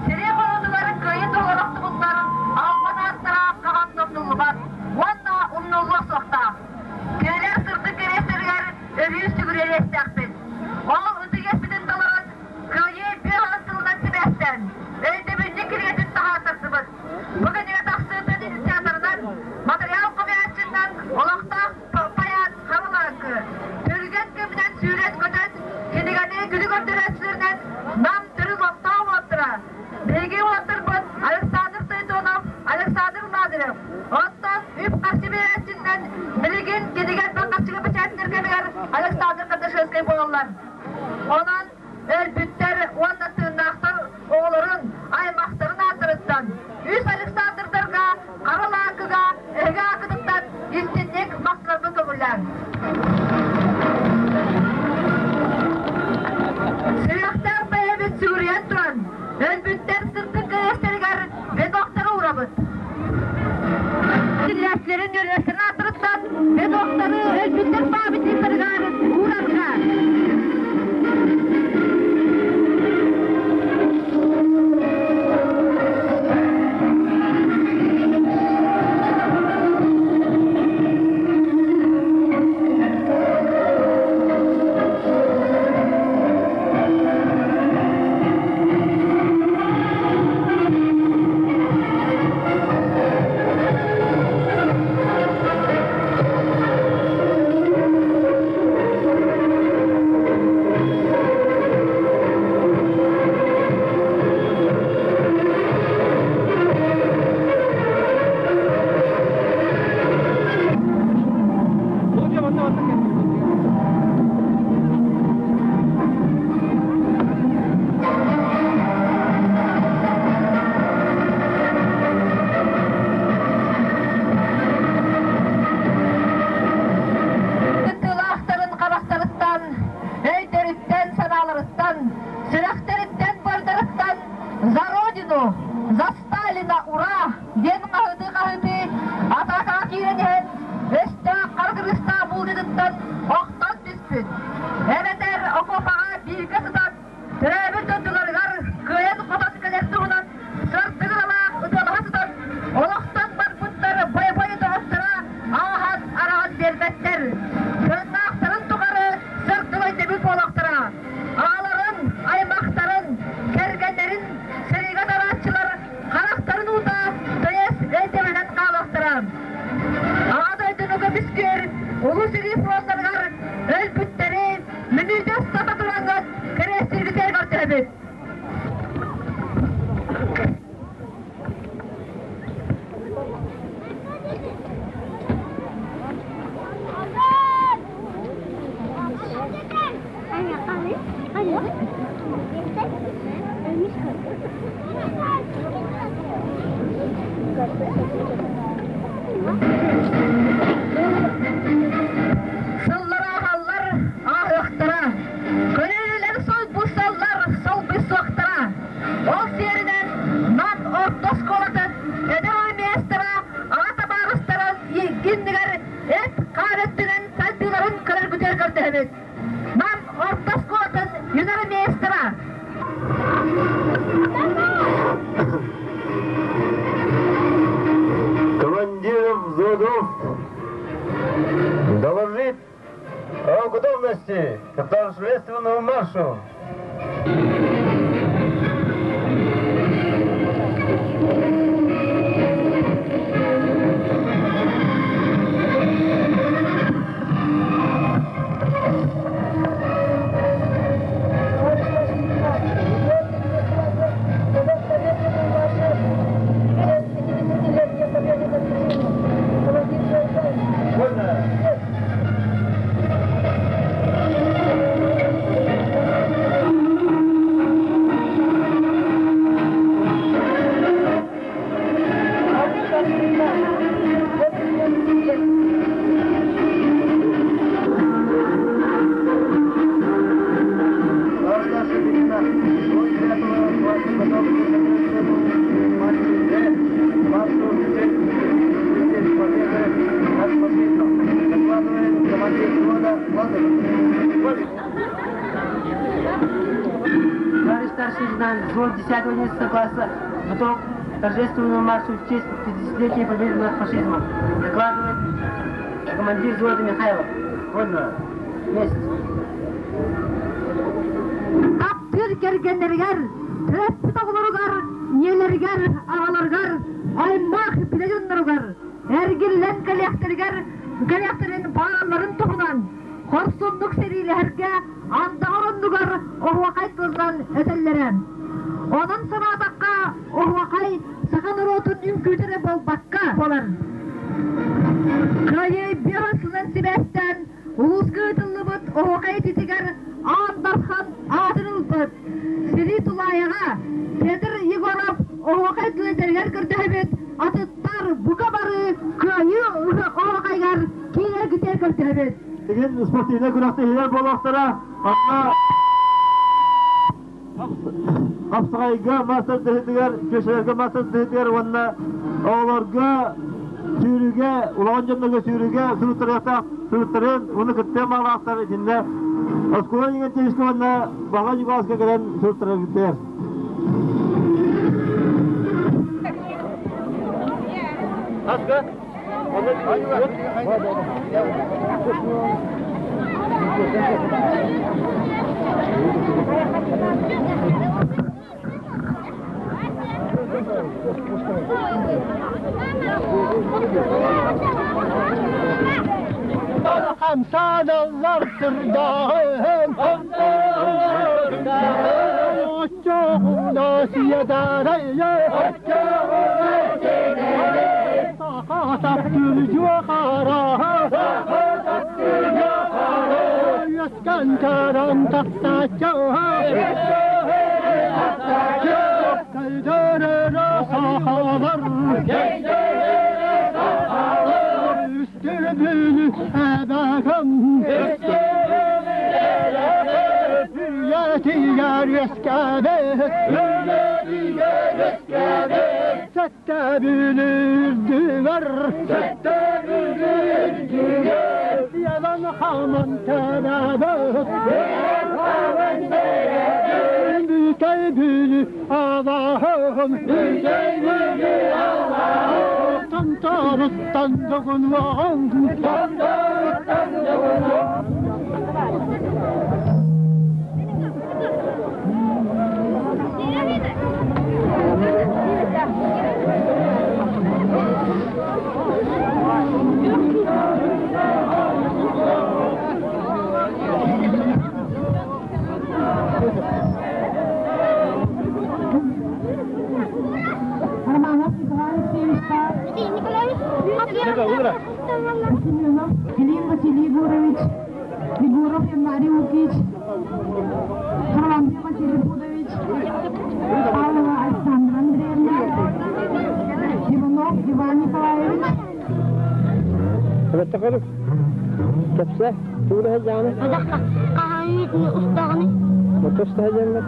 Сэрии хонуутугар кыайыы туһугар охтубуттар албан ааттара хаһан да умнуллубат уонна умнуллуо суохтаах. Кинилэр сырдык кэриэстэригэр өрүү сүгүрүйэриэхтээхпит. Ол ытык иэспитин толорон, Кыайыы биэс сылынан сибээстээн, өйдөбүнньүк кинигэтин таһаартардыбыт. Бу кинигэ тахсыытын инициаторынан, матырыйаал хомуйааччыннан олохтоох поэт Харылааҥкы, түргэн кэминэн сүүрэн-көтөн, кинигэни күнү көрдөрөөччүлэринэн Нам төрүт олохтоох уолаттара, биһиги уолаттарбыт Александр Харитонов, Александр Лазарев, оттон үп-харчы биэрээччиннэн билигин кинигэ элбэх харчыга бэчээттэнэр кэмигэр Александр Кардашевскай буолаллар. Онон өлбүттэр уонна тыыннаахтар оҕолорун, аймахтарын ааттарыттан үс Александрдарга Хара Лааҥкыга эһиги ааккытыттан истинник махтанарбын көҥүллээҥ. Сүрэхтээх бэйэбит сүгүрүйэн туран, өлбүттэр сырдык кэриэстэригэр бедоктары уурабыт. Кинилээччилэрин үөрүөстэрин ааттарыттан бедоктары өлбүттэр памятниктарыгар уурарга. Кыттыылаахтарын харахтарыттан, өйдөрүттэн-санааларыттан, сүрэхтэриттэн-быардарыттан «За Родину! За Сталина! Ура!» диэн хаһытыы-хаһытыы атаакаҕа киирэн иһэн өстөөх хара кыргыстаах буулдьатыттан охтон түспүт. Эбэтэр окуопаҕа бииргэ сытан төрөөбүт дойдуларыгар кыайан-хотон кэлэр туһунан сырдык ыралаах ытыалаһа сытан олохтон барбыттар бойобуой доҕотторо ааһан араҕан биэрбэттэр. Тыыннаахтарын тухары сырдык өйдөбүл буолуохтара. Аҕаларын, аймахтарын, кэргэннэрин сэриигэ тарааччылар харахтарын уута тыйыс өйдөбүлүнэн хаалыахтара. Аҕа дойдуну көмүскүүр Улуу сэрии фроннарыгар өлбүттэри мүнүүтэ устата тураҥҥыт кэриэстииргитигэр көрдөһөбүт. Сыллар ааһаллар, ааһыахтара. Көлүөнэлэр солбуйсаллар, солбуйсуохтара. Ол сиэринэн Нам орто оскуолатын эдэр армия готовности к торжественному маршу! Товарищ старший лейтенант, взвод 10-11 класса готов к торжественному маршу в честь 50-летия победы над фашизмом. Докладывает командир взвода Михайлов. Вольно. Вместе. Таптыыр кэргэннэригэр, төрөппүт оҕолоругар, ийэлэригэр, аҕаларыгар, аймах билэ дьонноругар эргиллэн кэлиэхтэригэр кэлиэхтэрин баҕаралларын туһунан хорсуннук сэриилэһэргэ андаҕар оннугар оһуохай тылынан этэллэрэ. Онон санаатахха, оһуохай саха норуотун үҥкүүтэ эрэ буолбакка буолар. Кыайыы биэс сылынан сибээстээн улууска ыытыллыбыт оһуохай ититигэр Аан Дархан аатын ылбыт Сэрии тулаайаҕа Петр Егоров оһуохай тылын көрдөһөбүт, атыттар бука бары кыайыы оһуохайыгар киирэргитигэр көрдөһөбүт. Игин спортивнай күрэхтэһиилэр буолуохтара. Онно хапсаҕайга мастер тыһытыгар, көшөлөргө мастер тыһытыгар уонна оҕолорго сүүрүүгэ, улахан дьоннорго сүүрүүгэ суруттарыахтаах суруттарын уонна кыттыан баҕалаахтар итиннэ оскуола Игнатьевичка уонна Баҕа Ньукулааска кэлэн суруттараргытыгар. Аска? Хамсаналлар сырдааҕын Оччоҕуна сиэдэрэй Саха таптыыр дьуохара Үөскэн көрөн тахсааччы Кайдыры сахалар Үстүбүнү эбэхэм Үйэтигэр үөскээбит Сэттэ бүлүүрдүгэр Ялан хаман тэбэбит Бүтэй бүлүү алаһым Тантарыттан дугунуоҕуҥ Романов Николай Алексеевичка, Семенов Клим Василий Егорович, Егоров Яннарий Лукич, Харлампьев Василий Пудович, Павлова Александра Андреевна, Иванов Иван Николаевич. Кэпсэ, тугу сылдьаҕыный? Хаһан устаҕыный? Мотуста сылдьаммыт.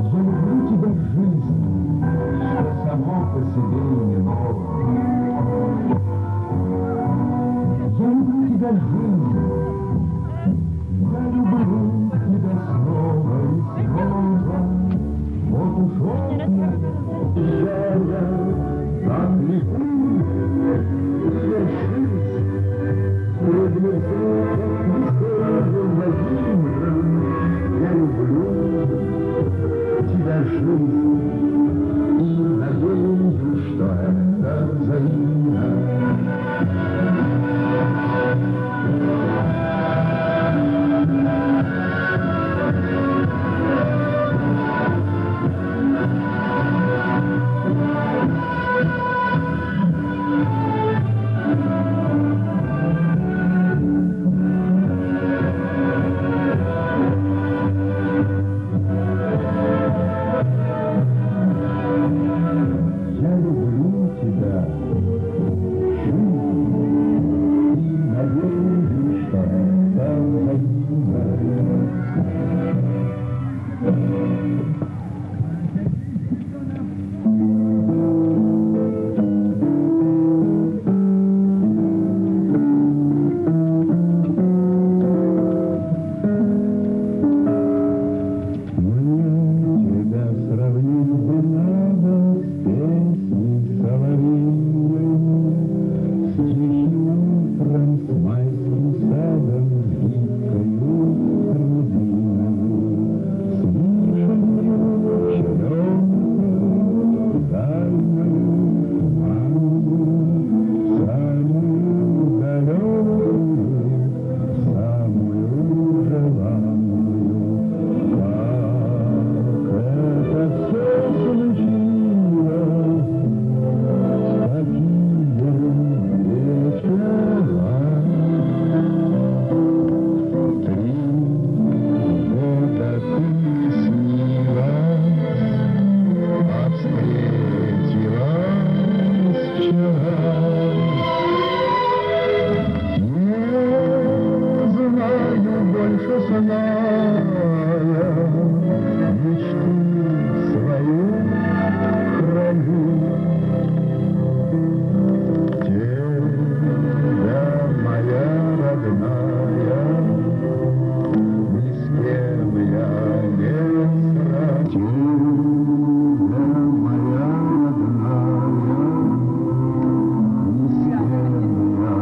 Я люблю тебя, жизнь, что само по себе не ново. Я люблю тебя, жизнь, и надеюсь, что это взаимно. Я люблю тебя, жизнь, и надеюсь, что это взаимно. Мне тебя сравнить бы надо с песней соловьиной, с тихим утром, с майским садом, с гибкою рябиною, с вишенью, черемухою, пальмою туманную, самую далекую, самую желанную. Как это все случилось, в какие вечера? 3 года ты снилась, а встретилась вчера. Не знаю больше сна я, мечту свою храню. Тебя, моя родная, ни с кем я не сравню. Тебя, моя родная, ни с кем я не сравню.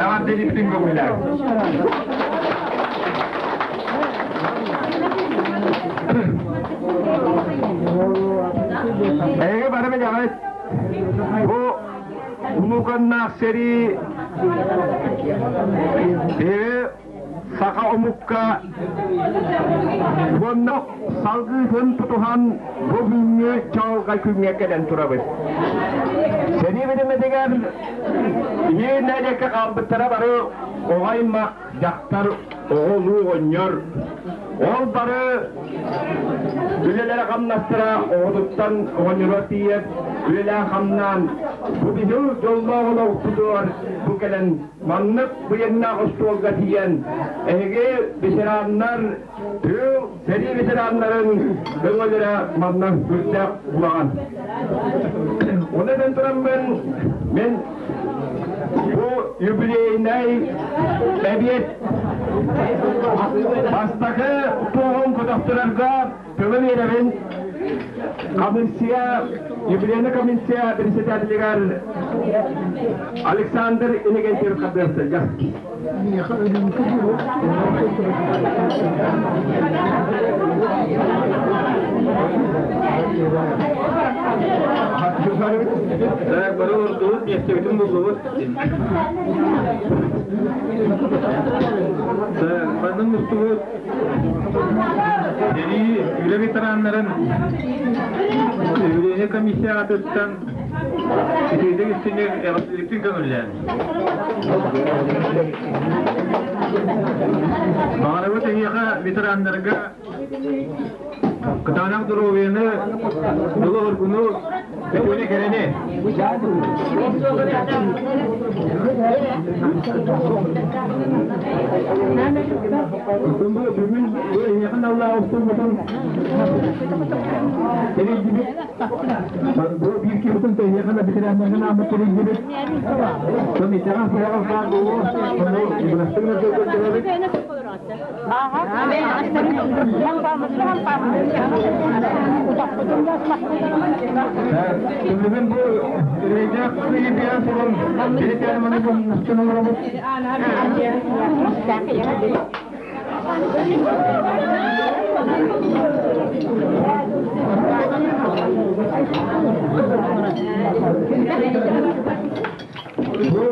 Эҕэрдэлиибитин көҥүллээх. Эһиги бары билэҕит, бу улууканнаах сэрии биһиги саха омукка уонна салгыытын тутуһан бу бүгүҥҥү чаҕылхай күҥҥэ кэлэн турабыт. Сэрии билимэтигэр биһиги нэһилиэккэ хаалбыттара бары оҕо аймах, дьахтар, оҕолуу оҕонньор. Ол бары үлэлэрэ хамнастара оҕотуттан оҕонньоругар тиийэр үлэлээн-хамнаан бу биһи дьоллоох олохпутугар бу кэлэн Маннык быйаҥнаах остуолга тиийэн, эһиги ветераннар, тыыл, сэрии ветераннарын өҥөлөрө манна сүрдээх улахан. Оны этэн тураммын, мин бу юбилейнай эбиэт бастакы туоҕун көтөхтөрөргө тылы биэрэбин комиссия, юбилейная комиссия председателигэр Александр Иннокентьевич Хабдыастарга. Так, бары олордубут, миэстэбитин буллубут. Так, манна мустубут Сэрии үлэ ветераннарын үбүлүөйнэй комиссия аатыттан итиитик истиҥник эҕэрдэлиибитин көҥүллээн. Баҕарабыт эһиэхэ ветераннарга кытаанах доруобуйаны, дьолу-соргуну, үтүөнү кэрэни. Бу бүгүн бу эйиэхин аллаа устулбутун тэрийдибит. Бу биир киһитин тэйиэхин ветераннаргын ааммыт тэрийдибит. Сон итэҕэн суоҕа баар буолуо. Ону бырастыгына көрдөрөбүт. Бүгүн бу үрэйдээх кыйы сылын билетер маны мустан олоробут. Бу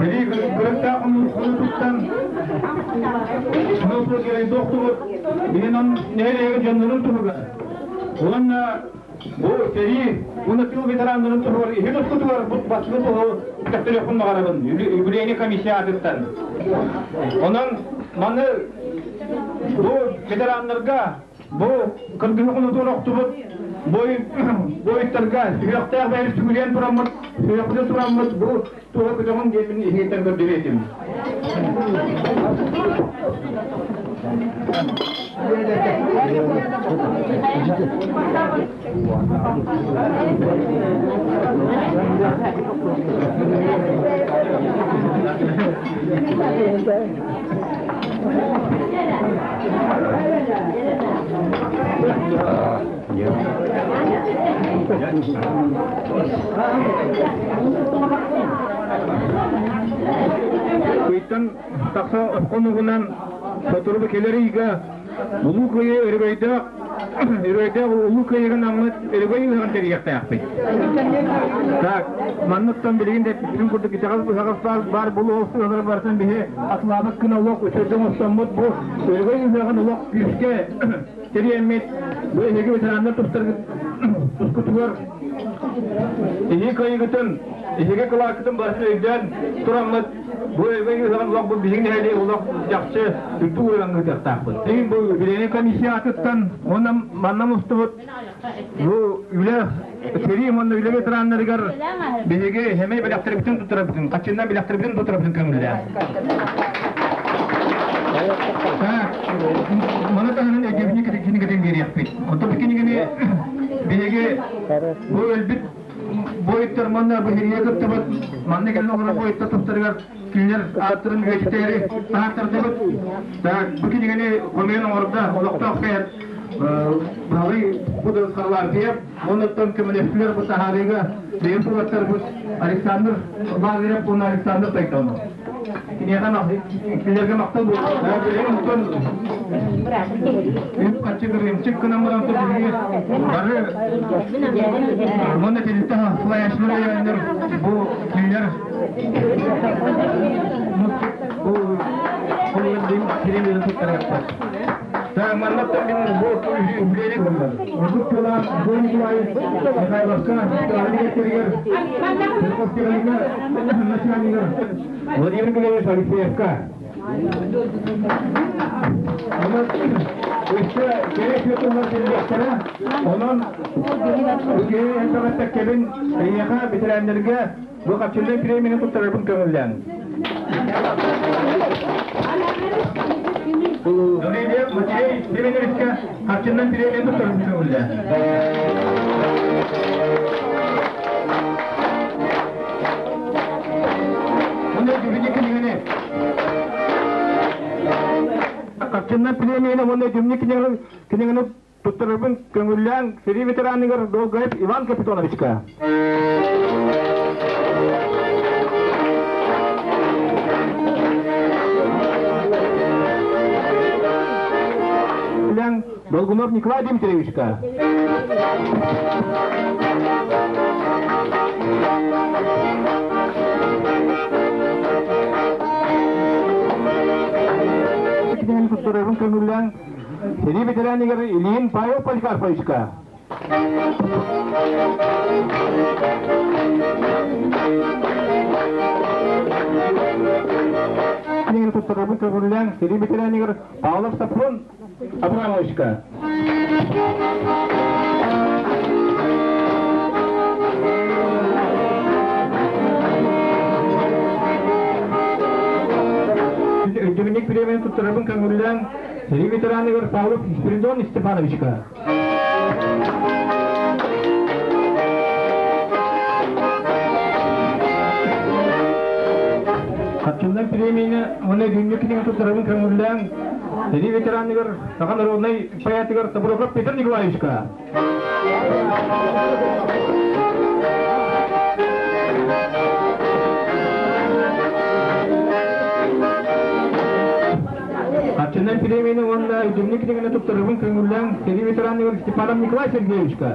Билии кырыктаах хонуутуттан хонуутугар кэлэн тохтубут билин нэһилиэгин дьоннорун туһугар уонна бу сэрии уонна тыыл ветераннарын туһугар иһин ускутугар бу бастакы туһу көстөрүөхпүн баҕарабын юбилейный комиссия аатыттан. Онон маны бу ветераннарга Бу кыргыһы хонутугар охтубут буойуттарга сүһүөхтээх бэйэбит сүгүрүйэн тураммыт, сүһүөхпүтүн тураммыт бу туһа көтөҕүн диэммин иһиттэн көрдөрүөтүм. Ыйтан тахса хонугунан сотору кэлэр ыйга Улуу Кыайыы өрөгөйдөөх өрөгөйдөөх Улуу Кыайыыга наммыт өрөгөй ыһыаҕын тэрийиэхтээхпит. Так, манныктан билигин да эппитин курдук итэҕэл быһаҕас баар булуох ыһыаҕар барытын биһи атылаабыт гына олох үчүгэйдик оҥостоммут бу өрөгөй ыһыаҕын олох күүскэ тэрийэммит бу эһиги ветераннар тустаргыт тускутугар Иһи кыайыгытын, иһиги кылааккытын барытын өйдөөн тураммыт, бу өйгө ыһыҕын олох бу биһиги нэһилиэк олох чахчы үрдүк уйаҥҥа ыытыахтаахпыт. Билигин бу билиэни комиссия атыттан уонна манна мустубут бу үлэ сэрии уонна үлэ ветераннарыгар биһиги хэмэй бэлэхтэрбитин туттарабытын, хаччыннан бэлэхтэрбитин туттарабытын көҥүллээн. Так, маны таһынан өйдөбүнньүк кинигэтин биэриэхпит. Оттон бу кинигэни биһиги бу өлбүт буойуттар манна быһырыйа кыттыбыт, манна кэлэн олорор буойуттар тустарыгар кинилэр ааттарын үйэтитээри таһааттардыбыт. Так, бу кинигэни хомуйан оҥордо олохтоох бэйэт Баһылай Пудов Харлампиев, оннуттан көмөлөстүлэр бу таһаарыыга бэйэм уолаттарбыт Александр Лазарев уонна Александр Тойтонов. Киниэхэ кинилэргэ махтал буолуо. Үп харчы кырыымчык гынан баран биһиги бары уонна тэрилтэ салайааччылар өйөөннөр бу кинилэр бу кириэмиэтин туттарыахтар. Маннаттан мин бу үлэлик ордук тылаах Антон Николаевич Михайловка дириэктэригэр начальнигар Владимир Николаевич Алексеевка. Онон өссө кэрэ сүөтүллэр сэллиэхтэрэ. Онон үтүө элбэҕэттэккэбин эйиэхэ бэтэрээннэргэ бу хапчыллан премияны туттарарбын көҥүллээҥ. Гаврилия Матвей Семеновичка харчынан премия туттарарбын көҥүллээҥ. Уонна дүмнүк кинигэни Харчынан премияны уонна дүмнүк кинигэни туттарарбын көҥүллээн сэрии ветераныгар Долгаев Иван Капитоновичка. Долгунов Николай Дмитриевичка. Туттарарбын көҥүллээн сэрии ветеранигар Ильин Павел Поликарповичка. Туттарарбын көҥүллээн сэрии ветеранигар Павлов Сафрон Абрамовичка. Өйдөбүнньүк бириэмэни туттарарбын көҥүллээн, сэрии ветераныгар Павлов Спиридон Степановичка. Хаччыннан премияны уонна бүгүҥҥү кинигэ туттарабын көҥүллээн, сэрии ветераныгар Саха народнай поэтыгар Тобуроков Петр Николаевичка. Хаччыннан премияны уонна өйдөбүнньүк кинигэни туттарабын көҥүллээн, сэрии ветераныгар Степанов Николай Сергеевичка.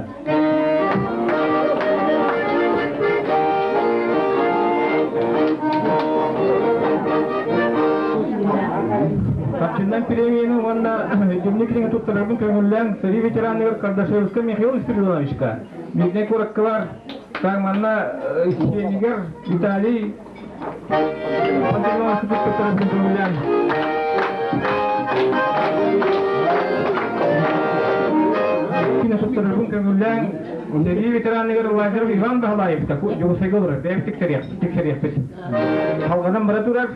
Хаччыннан премияны уонна өйдөбүнньүк кинигэ туттарарбын көҥүллээн, сэрии ветераныгар Кардашевскай Михаил Спиридоновичка, Мирнэй куораккалар манна сиэнигэр Виталий Пантелеймонович көҥүллээн. Туттарарбын көҥүллээн, сэрии ветераныгар Лазарев Иван Баһылаевка Дьокуускайга олорор, бэйэбит тиксэриэхпит. Халҕанан бара турар.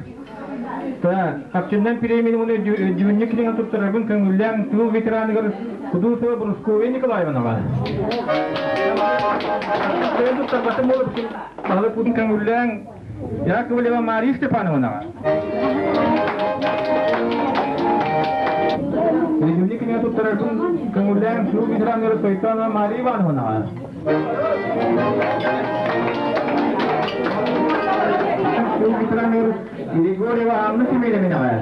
Хапчыннан премияны уонна өйдөбүнньүк кинигэ туттарарбын көҥүллээн тыыл ветераныгар Кудусова Брусковия Николаевнаҕа. Туттарбатым буолуп Баһылык Путин көҥүллээн Яковлева Мария Степановнаҕа. Өйдөбүнньүк кинигэ туттарарбын көҥүллээн тыыл ветераныгар Тойтонова Мария Ивановнаҕа. Тыыл ветераныгар Григорьева Анна Семеновнаҕа.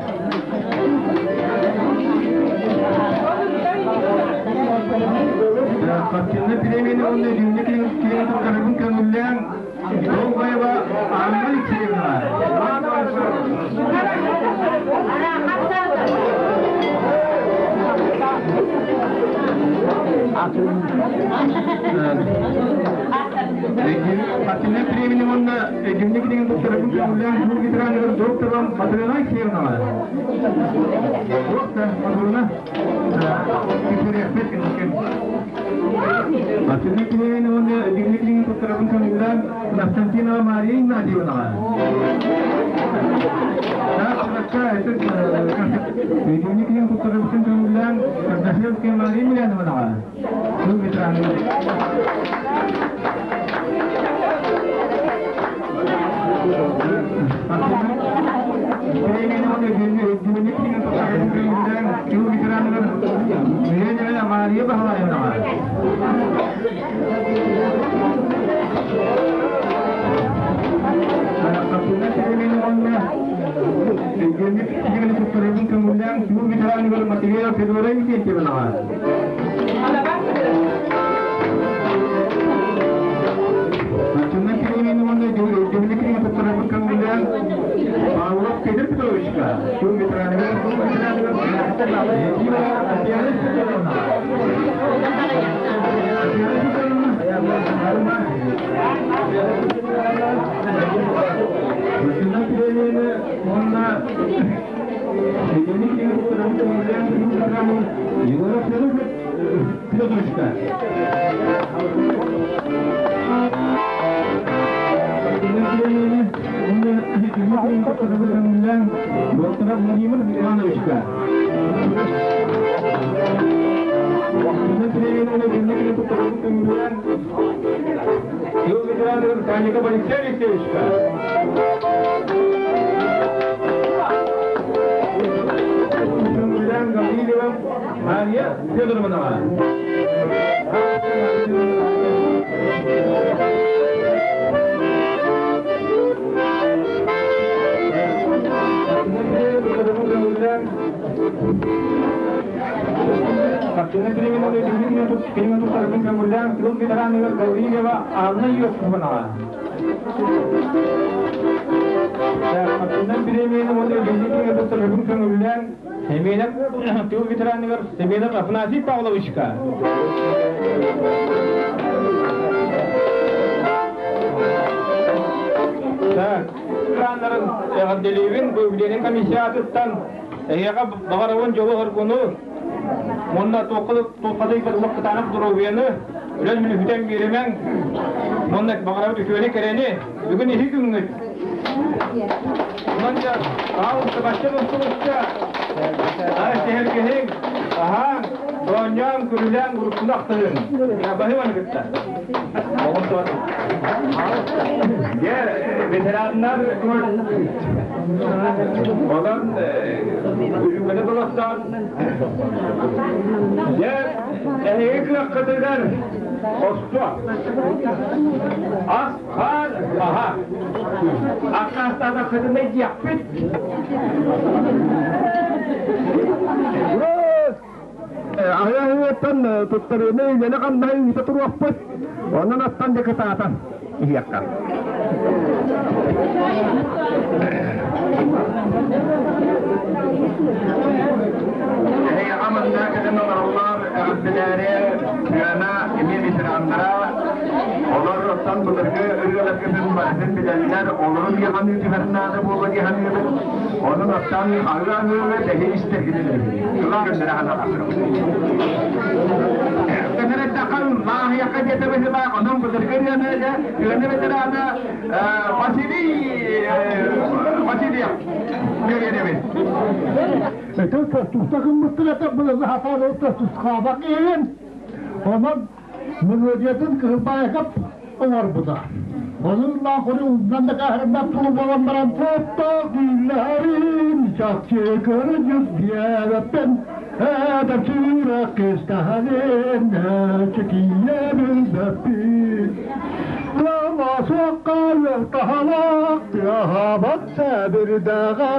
Спортивнай премияны уонна түүҥҥү киһи туттарыбын көҥүллээн Долгаева Анна Алексеевна. Хаттинен премияны уонна өйдөбүнньүк кинигин туттарарбын көҥүллээн тыл ветераныгар доктором Матрена Алексеевнаҕа. Доктор Матрена кисэриэхпит кэнникин. Хаттинен премияны уонна өйдөбүнньүк кинигин туттарарбын көҥүллээн Константинова Мария Игнатьевнаҕа. Өйдөбүнньүк кинигин туттарарбын көҥүллээн Кардашевская Мария Емельяновнаҕа. Тыл ветераныгар. Тыл ветераныгар Миленина Мария Баһылаевнаҕа. Тыл ветераныгар Матвеева Федора Викентьевнаҕа. Начальник премияны уонна дневник туттарарбыт көҥүллээн Павлов Петр Петровичка, тыл ветераныгар, тыл ветераныгар Якимова Татьяна Петровна. Татьяна Петровна, Начальник премияны уонна Егоров Федоровичка. Доктора Владимир Ивановичка. Ветеранов Алексей Алексеевичка. Гаврилева Мария Федоровнаҕа. Хартина Пиримина көҥүллээн тыл ветераныгар Гаврилева Анна Иосифовнаҕа. Хартина Пиримина уонна Евгений туттарбын көҥүллээн Семенов тыл ветераныгар Семенов Афанасий Павловичка. Так, ветераннарын эҕэрдэлиибин выявление комиссиятыттан эһиэхэ баҕарабын дьолу-соргуну уонна туоххадый улах кытаанах доруобуйаны үлэн мүлүһүтэн биэримэҥ уонна баҕарабыт үтүөнү кэрэни бүгүн иһи күҥҥүт онон дьэ аалыста бачча мустубучча сэһэргэһиҥ аһааҥ оонньооҥ күрүлээҥ уруккуну ахтыһыҥ баһыыбаны кытта Дьэ, ветераннар онон үрүҥҥэни толостон дьэ эһиги кыаххытыгар хосто ас хаан аһа аккаастаатаххытына диэхпит Аһыаттан туттарыыны үлэни хамнаһы ыыта туруохпут. Онон аттан дьэ кытаатан иһиэххэ. Эһиэхэ манна кэлэн олороллор эҕэрдэлээри сыана эмиэ ветераннара олор оттон былыргы ырыаларгытын барытын билэллэр олорун диэханыы түһэр наада буолла диэханыыбыт Онон аттан аһыы-аһыыга тэһи истэргинэн Кылаа көннөрө Көннөрөттөххө лааһыйахха диэтэ быһыылаах, онон былыргы ырыаны ырыаны ветерана Василий Васильев көрүөнэбин. Этин тустуста гыммыттар этэ былыргы хатаан ол тустускаабак иһин. Онон Мелодиятын Кыһылбаайакап оҥорбута. Ону ыллаах умнан да каһарымнан тулу буолан баран таптал күллэрин чахчы көрүнүк диэбэппин эдэр сүрэх кистаһалин чекийэ билбэппин Тыла суохха үөл таһалаах тыаһаабат сэбирдэҕэ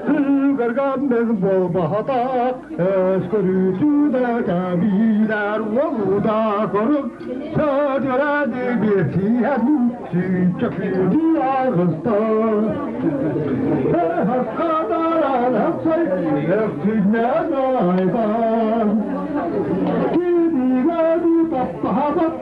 Үгэргэммин буолбатах Өскөрүүтүнэ кэбиилэр уолуда көрүк Сөдүрэни биэрсиһэн сүүччэкүүнү аҕыста Хаккадаран хапсай өктүнэн айбан Кинигэни таптаһабат.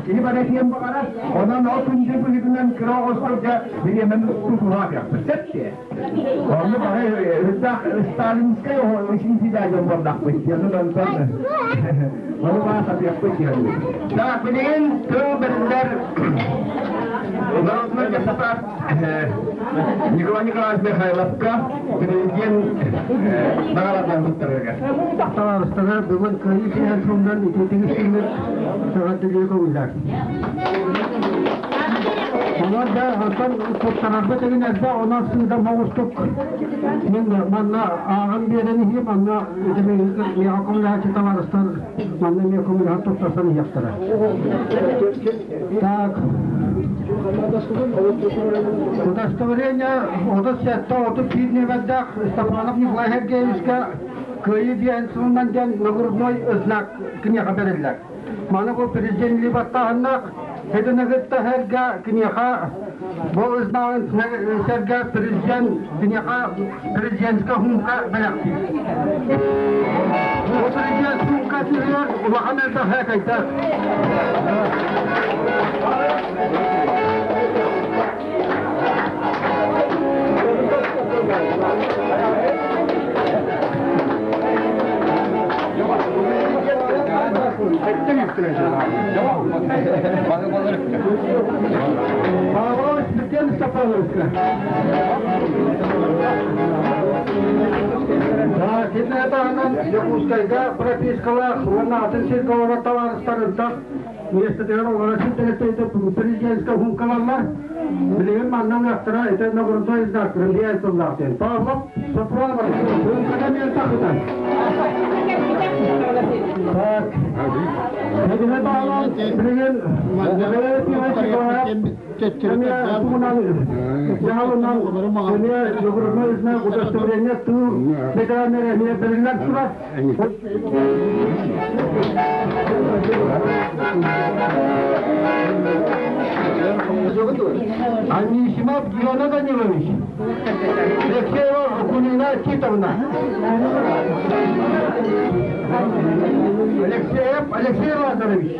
Киһи бары этиэн баҕарар, онон ол күндү быһыытынан кыра оҕосторго бириэмэни тутуһаатыахпыт сөп дии. Онно бары үрдээх сталинскай оһо дьон буоллахпыт диэн онтон ону баа сатыахпыт диэн. Так, билигин тыл бэриллэр народный депутат Николай Николаевич Михайловка президент наҕараадаларын туттарарыгар. Табаарыстара бүгүн Кыайыы сиһэн сылынан итиитик истиҥник эҕэрдэлии көҥүллэр. Онон да оттон туттарарбыт игин элбэх, онон сыыдам оҕустук мин манна ааҕан биэрэн иһиим, манна миэхэ көмөлөһөөччү табаарыстар манна эмиэ көмөлөһөн туттарсан иһиэхтэрэ. Так, удостоверение 37 31 нүөмэрдээх Степанов Николай Сергеевичка Кыайыы диэн сылынан диэн нагрудной знак киниэхэ бэриллэр. Маны бу президент баттааһыннаах Итини кытта сэргэ киниэхэ бу знагын сэргэ президент киниэхэ президентскэ сумка бэлэхтиир. Бу президент суумкатыгар улахан элбэх һээкэйдээх. Павлович Степановичка. Кини таһынан Дьокуускайга пропискалаах уонна атын сиргэ олорор табаарыстарыттан миэстэтигэр олоро сирдэрэ президентскэй хумкалаллар. Билигин манна ылыахтара ити нагрудной знактарын диэн тыллаах диэн. Павлов Сопронов хумкада мен тахытан. Так. Эдине Павлов билигин удостоверение тыл ветераннары эмиэ бэриллэн турар. Анисимов Гена Данилович, Алексеева Акулина Титовна, Алексеев Алексей Лазаревич,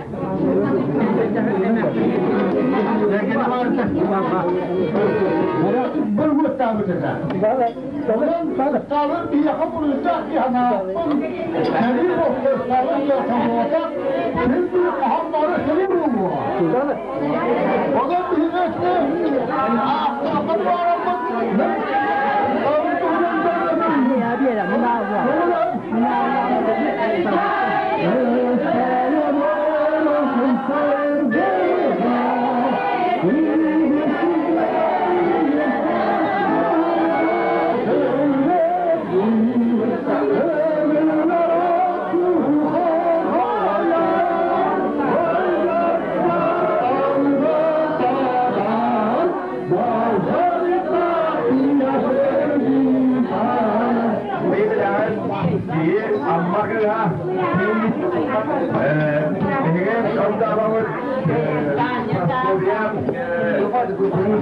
Күндү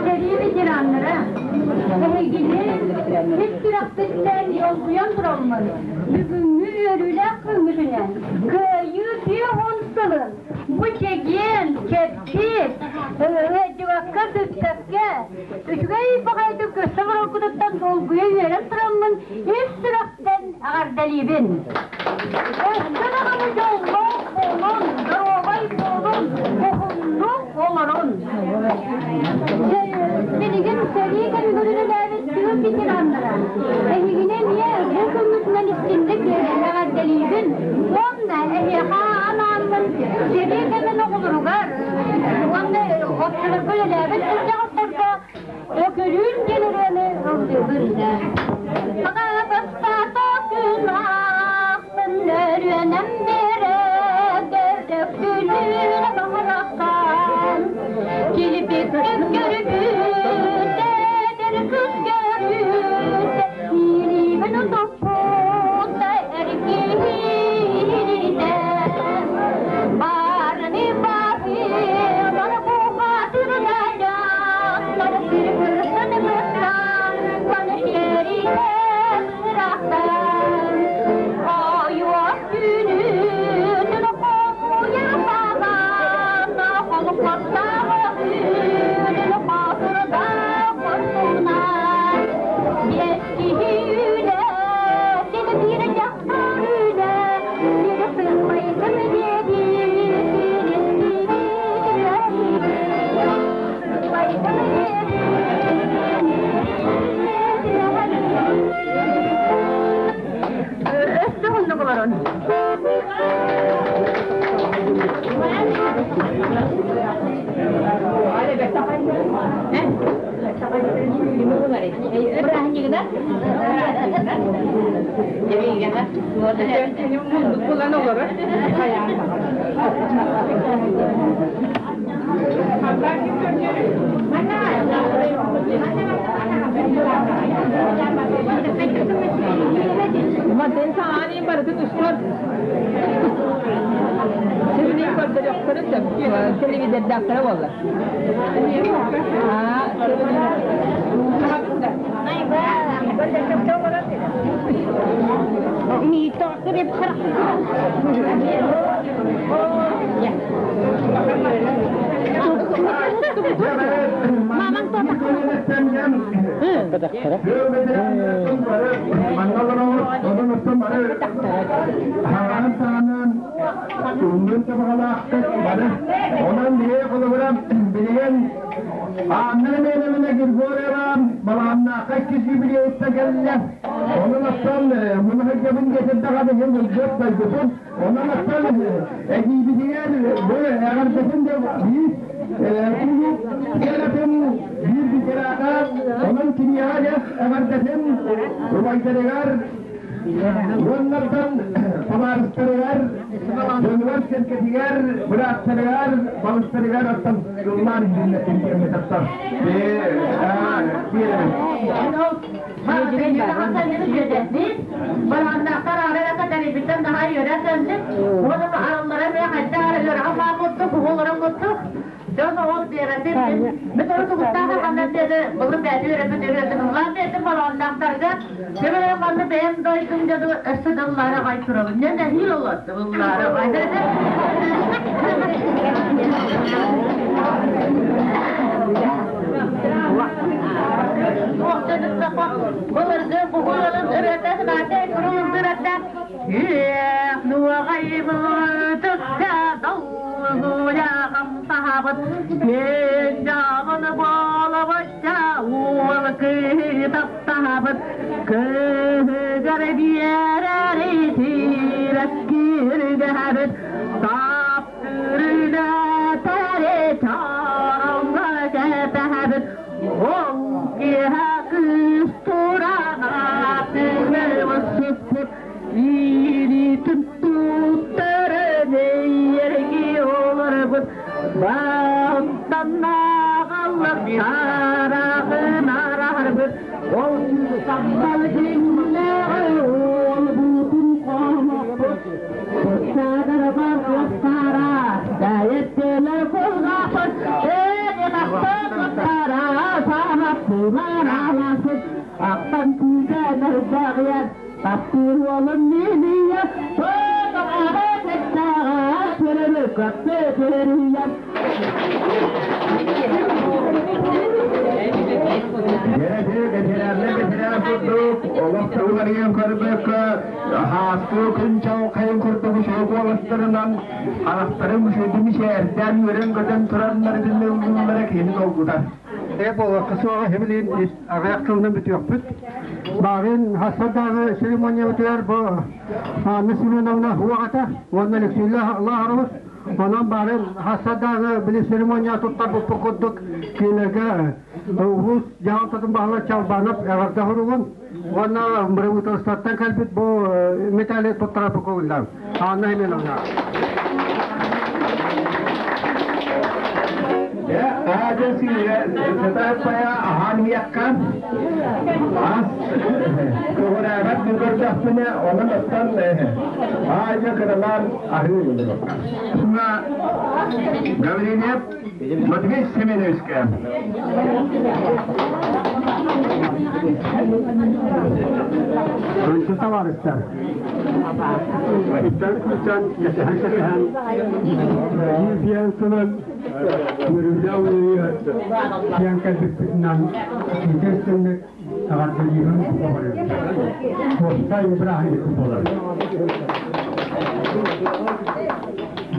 сэрии ветераннара, эһигини ис сүрэхпиттэн долгуйан тураммын, бүгүҥҥү үөрүүлээх күҥҥүтүнэн Кыайыы 50 сылын бу чэгиэн, чэпчиир, ыалдьыбакка, бүппэккэ, үчүгэй баҕайытык көрсө олороргутуттан долгуйа үөрэн тураммын ис сүрэхтэн эҕэрдэлиибин. Өссө даҕаны дьоллоох буолун, доруобай буолун, уһуннук олорун. Билигин сэрии кэмигэр үлэлээбит тыыл ветераннара, эһигини эмиэ бу күҥҥүтүнэн истиҥник эҕэрдэлиибин уонна эһиэхэ анааммын сэрии кэмин оҕолоругар уонна оччолорго үлэлээбит кырдьаҕастарга Өкүрүүн диэн ырыаны ыллыыбын. Аҕа бастаата күн ахсын өрүөн Анна Леонидовна Григорьева балааннаахха иккис юбилейта кэллэ. Онон аттан мунахыргабын кэтирдэҕэ иһин ылбыт дойдутун. Онон аттан эдиибитигэр бу эҕэрдэтин да биир кулууп кэлэтин биир ветерана. Онон киниэхэ эҕэрдэтин убайдарыгар уоннартан табаарыстарыгар, дьонугар сэргэтигэр, бырааттарыгар, балыстарыгар оттон ыллаан иһиллэтин диэммит аттар. Барааннаахтар аара тэрийбиттэн наһаа үөрэ кэллим. Уонна араллара эмиэ хайдах эрэ үөрэҕэ хаалбыттык, уһуларын курдук. Дьон оҕол биэрэтин мин ору тугуттаах ханна диэни былыр бэйэтин үөрэппит үөрэтин ыллаан биэрдим барааннаахтарга. Көмөлөөн манна бэйэм дойдум дьону өссө да ыллаары аҕай турабын. Дьэ нэһиил олордум ыллаары аҕай. Былыргы бугулалын ырыата сынаата курулун ырыата Үөх нуоҕайбытыкка долгуйаҕам саһабыт күн дьоҕун буолабычча уол кыыһы таптаһабыт кыыһыгар биэрэр итиирэ киирдэһэбит таптыырынатэри чороҥҥо кэтэһэбит ол киэһэ кыыс туран атыҥырбыт Ииритин туттарын эйэрги олорбут Баантаннааҕаллар саараҕын араарбыт Ол таптал дьиҥнээҕи уолбутун хомоппут Садарбар уостара дайеттелер кулгаахпыт Эни тахтан саматтылар аласыт Ақтан күүтэн ырдаҕыйар таптыыр уолум миинийэ Тоҕаҕа кэттээҕэ сүрүнү көппө сүрүйэн Бэтэрээннэр бэтэрээн курдук, олох тылларыйан көрбөккө, хааскы күн чаҕылхайын курдук үчүгэй куоластарынан харахтарын үчүгэйдик мичээрдээн үөрэн-көтөн тураннар ыллыыллара киһини долгутар. Буолуохха суоҕа химилиин аҕыйах тылынан бүтүөхпүт. Баарын хассардааҕы церемониябытыгар бу Анна Семеновна уоҕата уонна Алексей Лаһарович онон баарын хассардааҕы били церемония туттарбыппыт курдук кинилэргэ улуус дьаһалтатын баһылыга Чалбанов эҕэрдэ суругун уонна бырабыыталыстыбаттан кэлбит бу металли туттарарбыт көҥүллээх Анна Семеновна. Аһаан ас көҕүрээбэт көрдөхпүнэ, онон оттон аайа кыралаан аһыы Гаврилев Матвей Семеновичка. Күндү табаарыстар, Иттэн күтэн кэтэһэн-кэтэһэн биир сылын үөрүүлээх үөрүү киэн кэлбиппитинэн итиэстинник эҕэрдэлиибин буолар. Уопсай бырааһынньык буолар.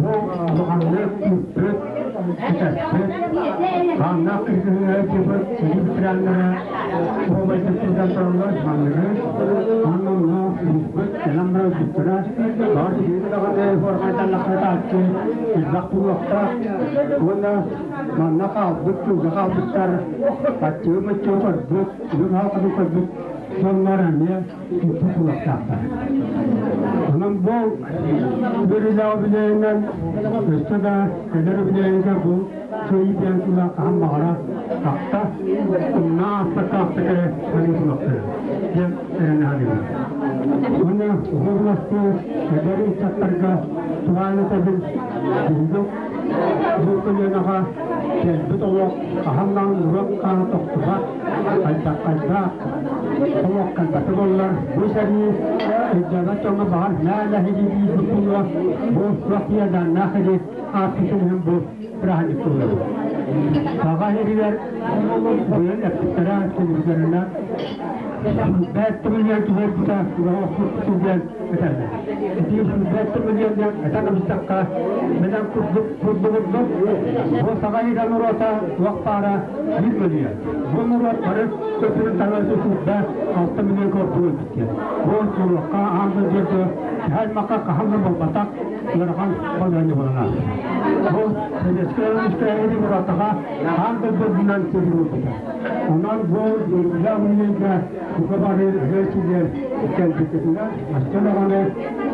Бу улаханнык күүппүт, кэтэспит, хааннаах кыргыһыыга тыыппыт сэрии ветераннара уобайдык сылдьан тураллар манныгы уонна онно улууспут кэлэн баран өлбүттэрэ баар биһиги даҕаны формайданнахха тааччы элбэх буолуохтаах уонна манна хаалбыт тыылга хаалбыттар аччыгы мыччыгы көрбүт үрүҥ халқаны көрбүт дьоннор эмиэ күүппүт буолуохтаахтар. Онон бу үөрүүлээх үбүлүөйүнэн өссө да кэлэр үбүлүөйүгэр бу Кыайыы диэн тыла хаһан баҕарар ахта, умна ааспакка ахта кэрэ саныы туруохтара диэн эрэнэ саныыбын. Уонна уһугуластыы эдэр ыччаттарга туһаайан этэбин, биһиги бу көлүөнэҕэ кэлбит олох хаһан даҕаны уруок хаана тохтубат, хайдаххайдаах олох кэлбэтэ буоллар, бу сэрии өйдөөбөт дьоҥҥо баҕар мээнэ иһии диирбит буолуо, бу туох иэдээннээх иһи ааспытын иһин бу бырааһынньык туруорабыт. Саха сиригэр быйыл эппиттэрэ телевизорынан бэт миллион түһэрбитэ диэн этэллэр. Ити бэт миллион диэн этэн кэбистэххэ, менен курдук курдугурдук бу саха сирэ норуота туох баара 1 миллион. Бу норуот бары көтүрүн таҥасы 26 миллион курдук өлбүттэр. Бу норуокка аан дойду киһи аймахха хаһан да буолбатах ыарахан балаһыанньа буолан ааспыт. Бу Советскай Союзка буратаҕа аан дойду үрдүнэн сирин Онон бу үөрүүлээх үлэлэргэ бука бары үһүө кэлбиккитинэн өссө даҕаны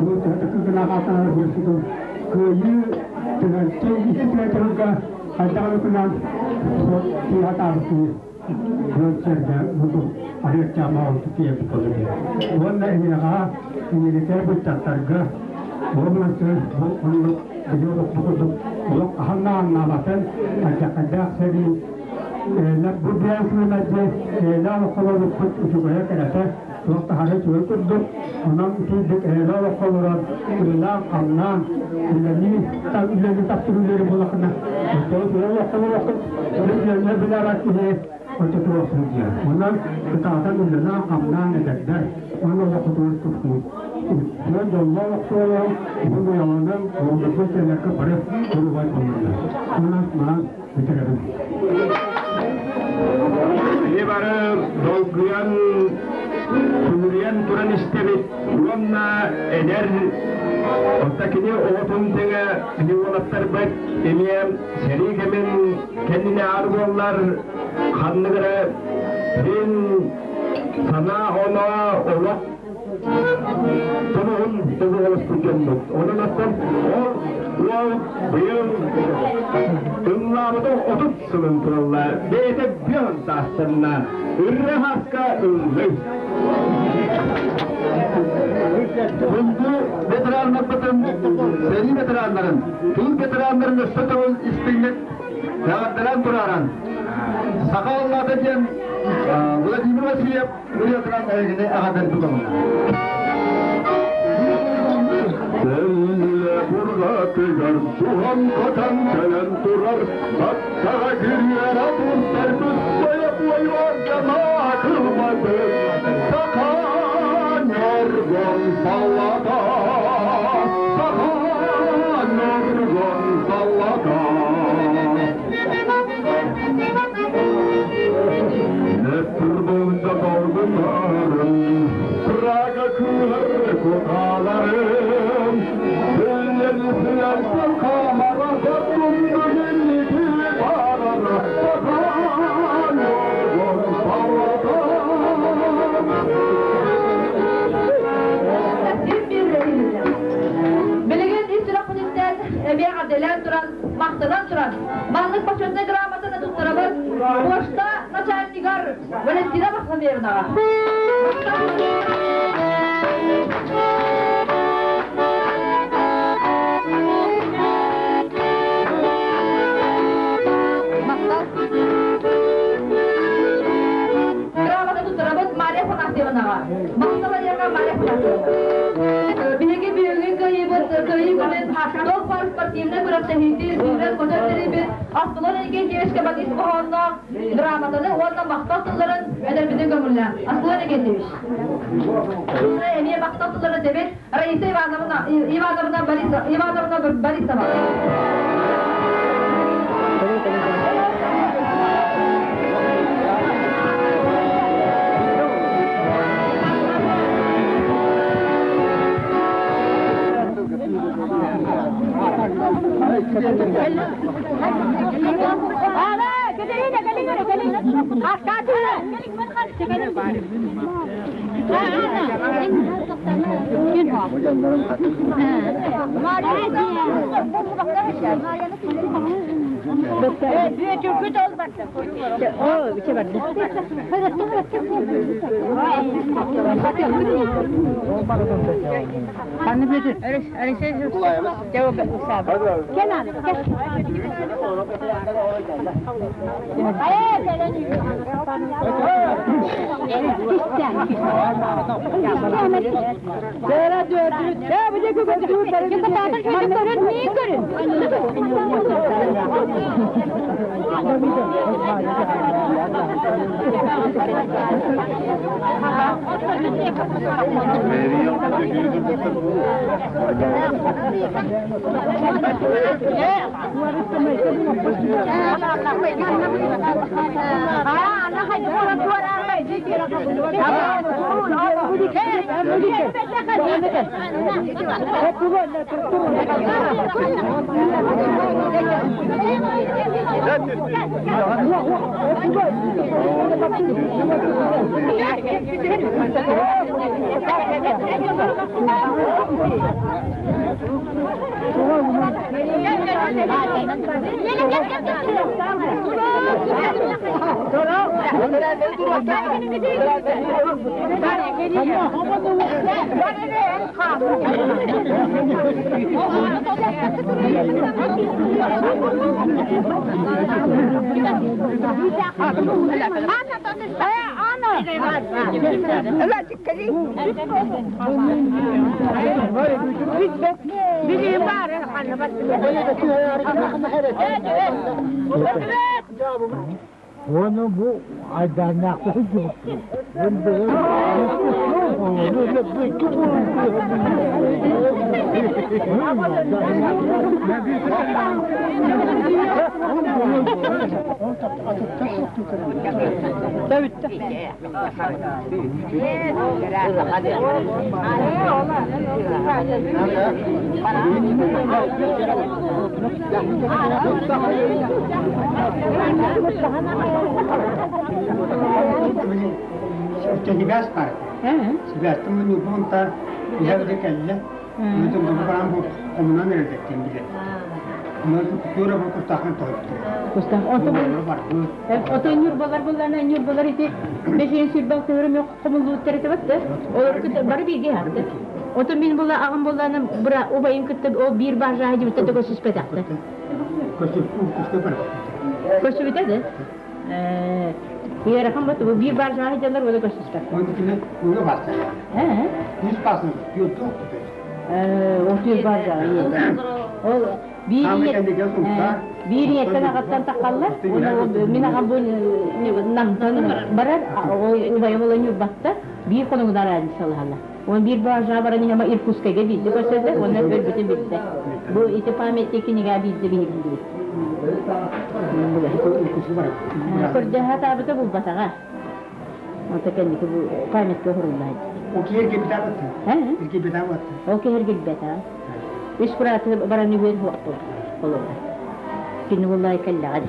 бу төһө гына аатанар кыайыы түһэрчи икки тылга хайдах эрэ гынан тииһэ таабытыы дьон-сэргэ бурдук аһыаччаама онту тиийэбит болор Уонна эһиэхэ иннилитэ быччаттарга уобаласка бу оннук биһи олохпут курдук олох аһаннааннаабатын алдьархайдаах сэрии бу биэн сылымадьы эйэлээх олоххолорбут үчүгэйэ кэрэтэ туох таһары үчүгэй курдук онон итийдик эйэлээх олоххо олорон үлэлээн-хамнаан үлэлии үлэни таптыыр буолахына оччоҕо олоххо олороххут үлэлиэ билээбэт киһи оччотугар сылдьыа онон кытаатан үлэлээн-хамнаан эдэрдэр уонна олоххутугар тупсуу Дьон дьоллоох олохтоолоон уһун уйаланан уолларга сиэннэргэ бары куруубай буоллуннар. Онон манан бүтэрэбин. Киһи бары долгуйан, сүгүрүйэн туран истэбит уонна эдэр Онто кини оҕотун тэҥэ кини уолаттарбыт эмиэ сэрии кэмин кэннинэ аар буоллар ханнык эрэ син санаа-оноо олох Тобоҕун тобоҕолоспут дьоммут. Онон оттон ол уол быйыл ыллаабыта 30 сылын туолла. Бэйэтэ бүөн саастанна. Ырра хаска ыллый. Күндү ветераннарбытын, сэрии ветераннарын, тыыл ветераннарын өссө төгүл истиҥник эҕэрдэлээн турааран, саха аллаата диэн Владимир Васильев ырыатынан эһигини эҕэрдэн тутабын. Сэллэ бургатыгар туһан-хатан кэлэн турар, баттаҕа кириэрэ туртарбыт бойобуой ордена кылбатыр, саха ньургун саллата, саха ньургун саллата. Нөттүр долгунарым, Прага кыылар кутааларым, Биллэрсилэр камара тумду барара, Сахан yorgun Билигин ис сүрэхпититтэн эбиэ эҕэрдэлээн туран, махтанан туран, маннык почетнай грамотаны туттарабыт почта начальнигар Валентина Варфоломеевнаҕа. Махтал. Грамота туттарабыт Мария Афанасьевнаҕа. Махтал айыаха Мария Афанасьевна. Биһиги бүгүҥҥү кыайыыбыт кыайыы күнүн туох баар спортивнай күрэхтэһиитин сүүрэр-көтөр тэрийбит Аскалон Иннокентьевичка Борис хоһоонноох грамотаны уонна махтал тылларын эдэрбитин көҥүллээн. Аскалон Иннокентьевич. Эмиэ махтал тылларын этэбит Раиса Ивановна Ивановна Борисова. Ивановна Борисова. Уонна бу айдааннаахта сылдьыбыппын. Сибээс баар. Сибээстэн бу Ньурбунта иһэ кэллэ. Бүтүн бу баран бу хомунан эрэллэттэн билэр. Тура бу кустахан тоһуттар. Кустах. Ото ньурбалар буллана ньурбалар ити бэшин сүрбал төһөрүм хомуллууттар ити батты. Олор кытта бары биирге хатты. Ото мин була агым буллана бура убайым кытта о бир баржа хадибитте да көсүспетакты. Көсүбүтэ да? Иерахан бат бу бир баржа хадилар ода көсүспет. Оны басты. Үс басын, юту. О бир баржа. Ол биир еттен ағаттан таққаллар, оны мин ағам бу намтан барар, убайым ола нюрбатта, биир конугунар әдін салахалла. Он бир бажа баран хама Иркутскайга бидди көрсөдө, оны өлбүтүн битти. Бу ити памятник кинига бидди бихибди. Көрдөһө табыта булбатага. Онта кендики бу памятка хуруллай. О киерге битабатты. Ирге битабатты. О киерге битабатты. Үс кураты баран үгөн хуакту. Олорда. Кини буллай келләгән.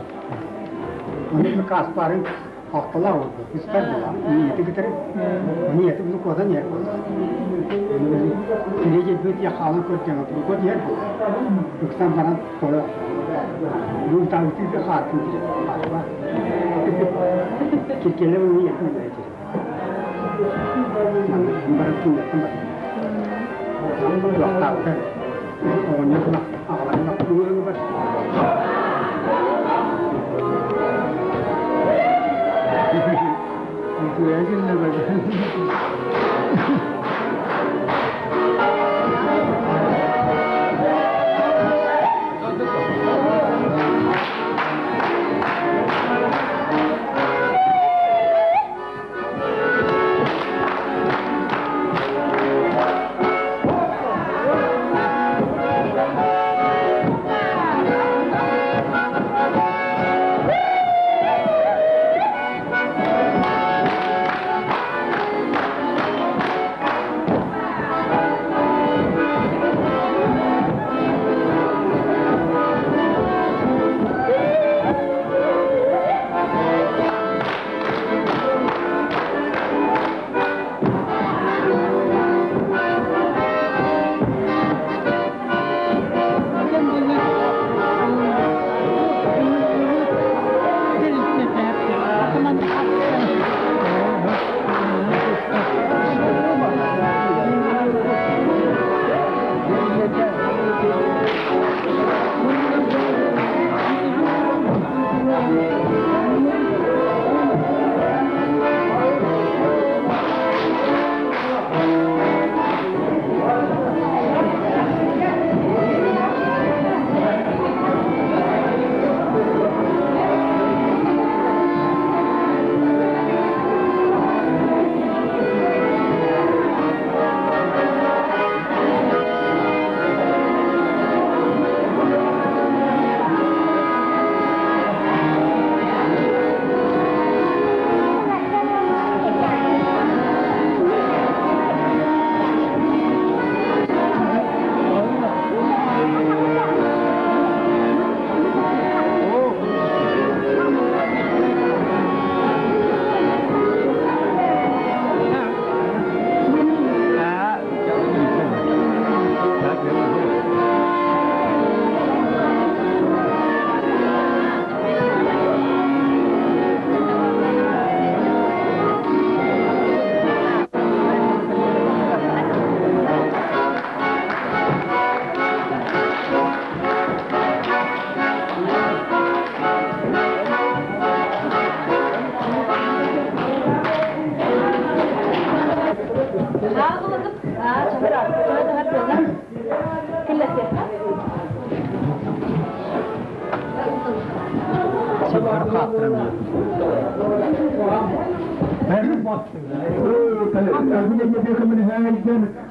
Оны каспарын ақталар oldu. Ister була. Niyeti getirir. Niyeti bunu kodan yer була. Kirece büt ya halın körken otur. Kod yer була. Yoksa baran tola. Bu tavsiye de hatun. Kirkele bu niyeti verecek. Baran kindetten bak. Laqtaqta. Оҕонньор аҕаларын бар.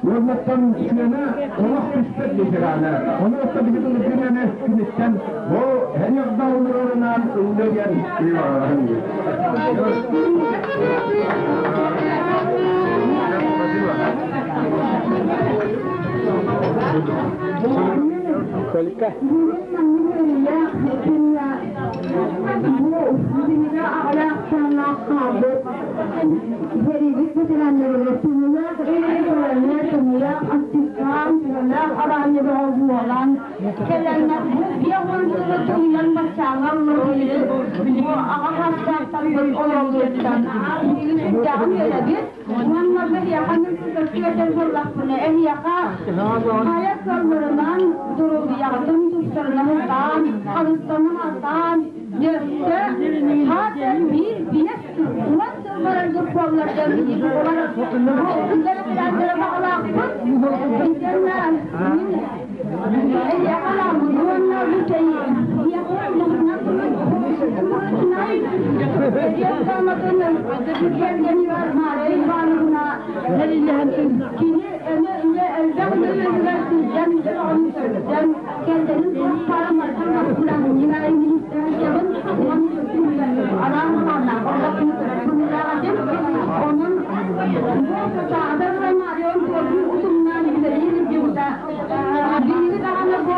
Уоннаттан сыана олох түспэт ветерана. Ону отта биһиги күнэне күнүттэн бу хэньордауларынан ылла диэн Көлкө. Хайа кыалларынан доруобуйаҕытын тупсарынан харыстанан дьөссө хаатар биир биэс уон сыл барарга буолларга биһиги олор баҕалаахпыт итиэннэ мин эһиэхэ уонна бу Кини эмэ элбэх үлэлэригэр сылдьан сылдьан кэргэнин Онон биһиги даҕаны бу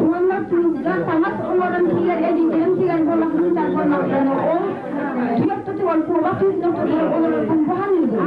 Уонна тыылга таҥас оҥорон тигэр эдиитин тигэр буолахпытар буоллахтана ол түөрт тутугар куоба түүннэ тутугар олорорбун баһаныыбын.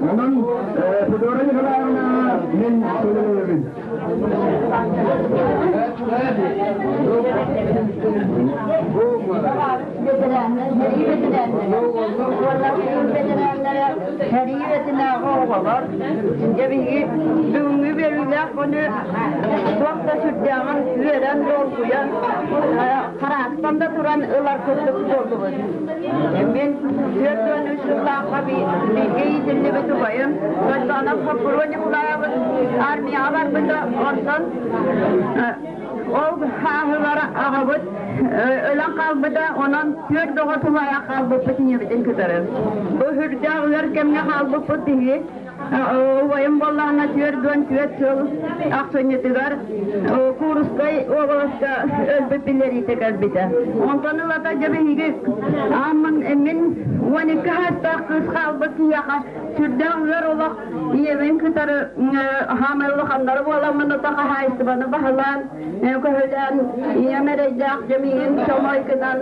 Онон Федора Николаевна мен сөйлөйөбүн. Бүгүҥҥү үөрүүлээх күнү туох да сүрдээҕин үөрэн долгуйан хараастан да туран ылар курдук буоллубут. Мин 43 сыллаахха бииргэ иитиллибит убайым Сойдонов Хоппуруон Николаевич армияҕа барбыта, онтон ол хааһылара аҕабыт өлөн хаалбыта, онон түөрт оҕо тулаайах хаалбыппыт ийэбитин кытары. Бу үрдээх ыар кэмҥэ хаалбыппыт биһиги убайым буоллаҕына 44 сыл ахсынньытыгар Курскай уобаласка өлбүт биллэриитэ кэлбитэ. Онтон ылата дьэ биһиги ааммын мин 12 саастаах кыыс хаалбыт киһиэхэ сүрдээх ыар олох ийэбин кытары хаамай улаханнары буоламмын ото хаһаайыстыбаны баһылаан көһөлөөн ийэм эрэйдээх дьэ миигин чомой гынан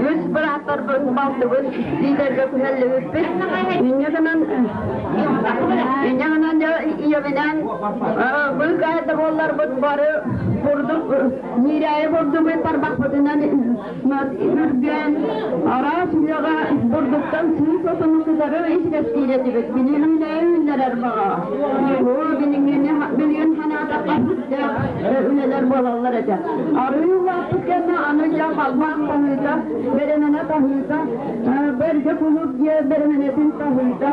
үс бырааттарбын балтыбын иитэргэ күһэллибиппит. Инньэ гынан инньэ гынан дьэ Ийэбинэн быыкаа да буолларбыт бары бурдук ньиирээйи бурдугу тарбахпытынан үргээн араас үлэҕэ бурдуктан сыыс отону кытары исигэстиир этибит. Билигин үүннэрэр баҕа. Билигин санаатахха сүрдээх үлэлэр буолаллар этэ. Арыы улааппыт кэннэ аны дьэ халбаах таһыыта, бэрэмэнэ таһыыта, бэргэ кулууп дьиэ бэрэмэнэтин таһыыта,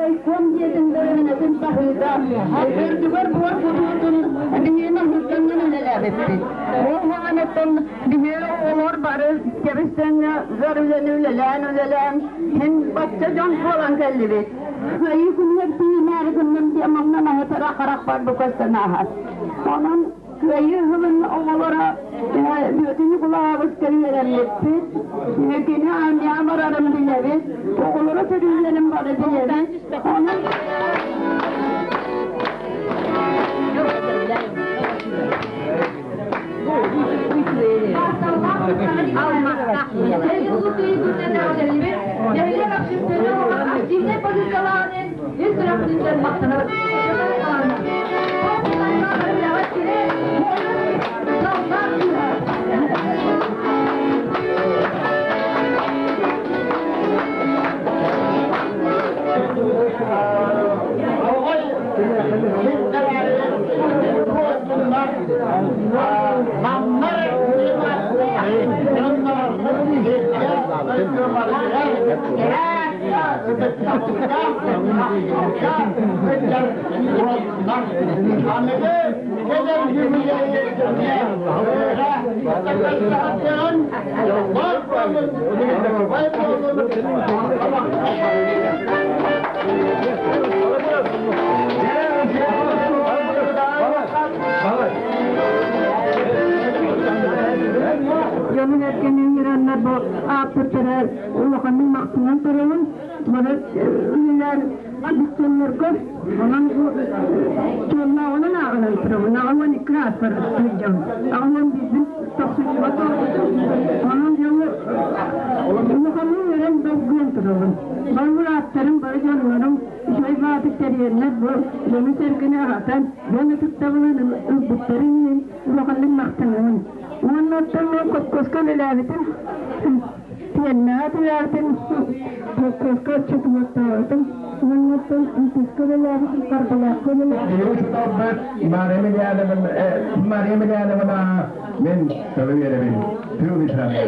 райком дьиэтин бэрэмэнэтин таһыыта, үрдүгэр буор кутуутун биһиги аһыыкканнан үлэлээбиппит. Ол хаҕаныттан биһиги оҕолор бары кэбис-тэҥҥэ зар үлэни үлэлээн-үлэлээн, һин бачча дьон буолан кэллибит. Кыайыы күнүгэр тиийимээри гынным диэн манна аһытара харахпар бу көстөн ааһар. Онон Кыайыы сылын оҕолоро Бүөтүр Ньукулаабыс кэлиэрэммиппит, кини армияҕа барарын билэбит, оҕолоро төрүүллэрин бары билэбит. Онон Активнай позициялаанын ис сүрэхпититтэн махтанабыт. Дьонун эргэнин ыраннар бу ааппыттара улаханнык махтанан турабын. Бары үлэлэр бүттүннэргэ онон бу туоннааҕынан ааҕынан турабын. Аҕам 12 ааспар сылдьабын. Аҕам биирбин тохсунньуга туолбутум. Онон дьону улаханнык үөрэн долгуйан турабын. Бары бырааттарым, бары дьоннорум үчүгэй баатык тэрийэннэр бу дьону-сэргэни аһатан, дьон ытыктабылын ылбыттарын иһин улаханнык махтанабын. Уонна оттон мен колхозка үлэлээбитим, пиэрмэҕэ үлэлээбитим, колхозка отчетуоттаабытым. Уонна оттон МТС-ка үлэлээбитим, Харбалаахха үлэлээбитим. Учууталбыт Мария Емельяновна мен тылы биэрэбин. Тыл ветераны.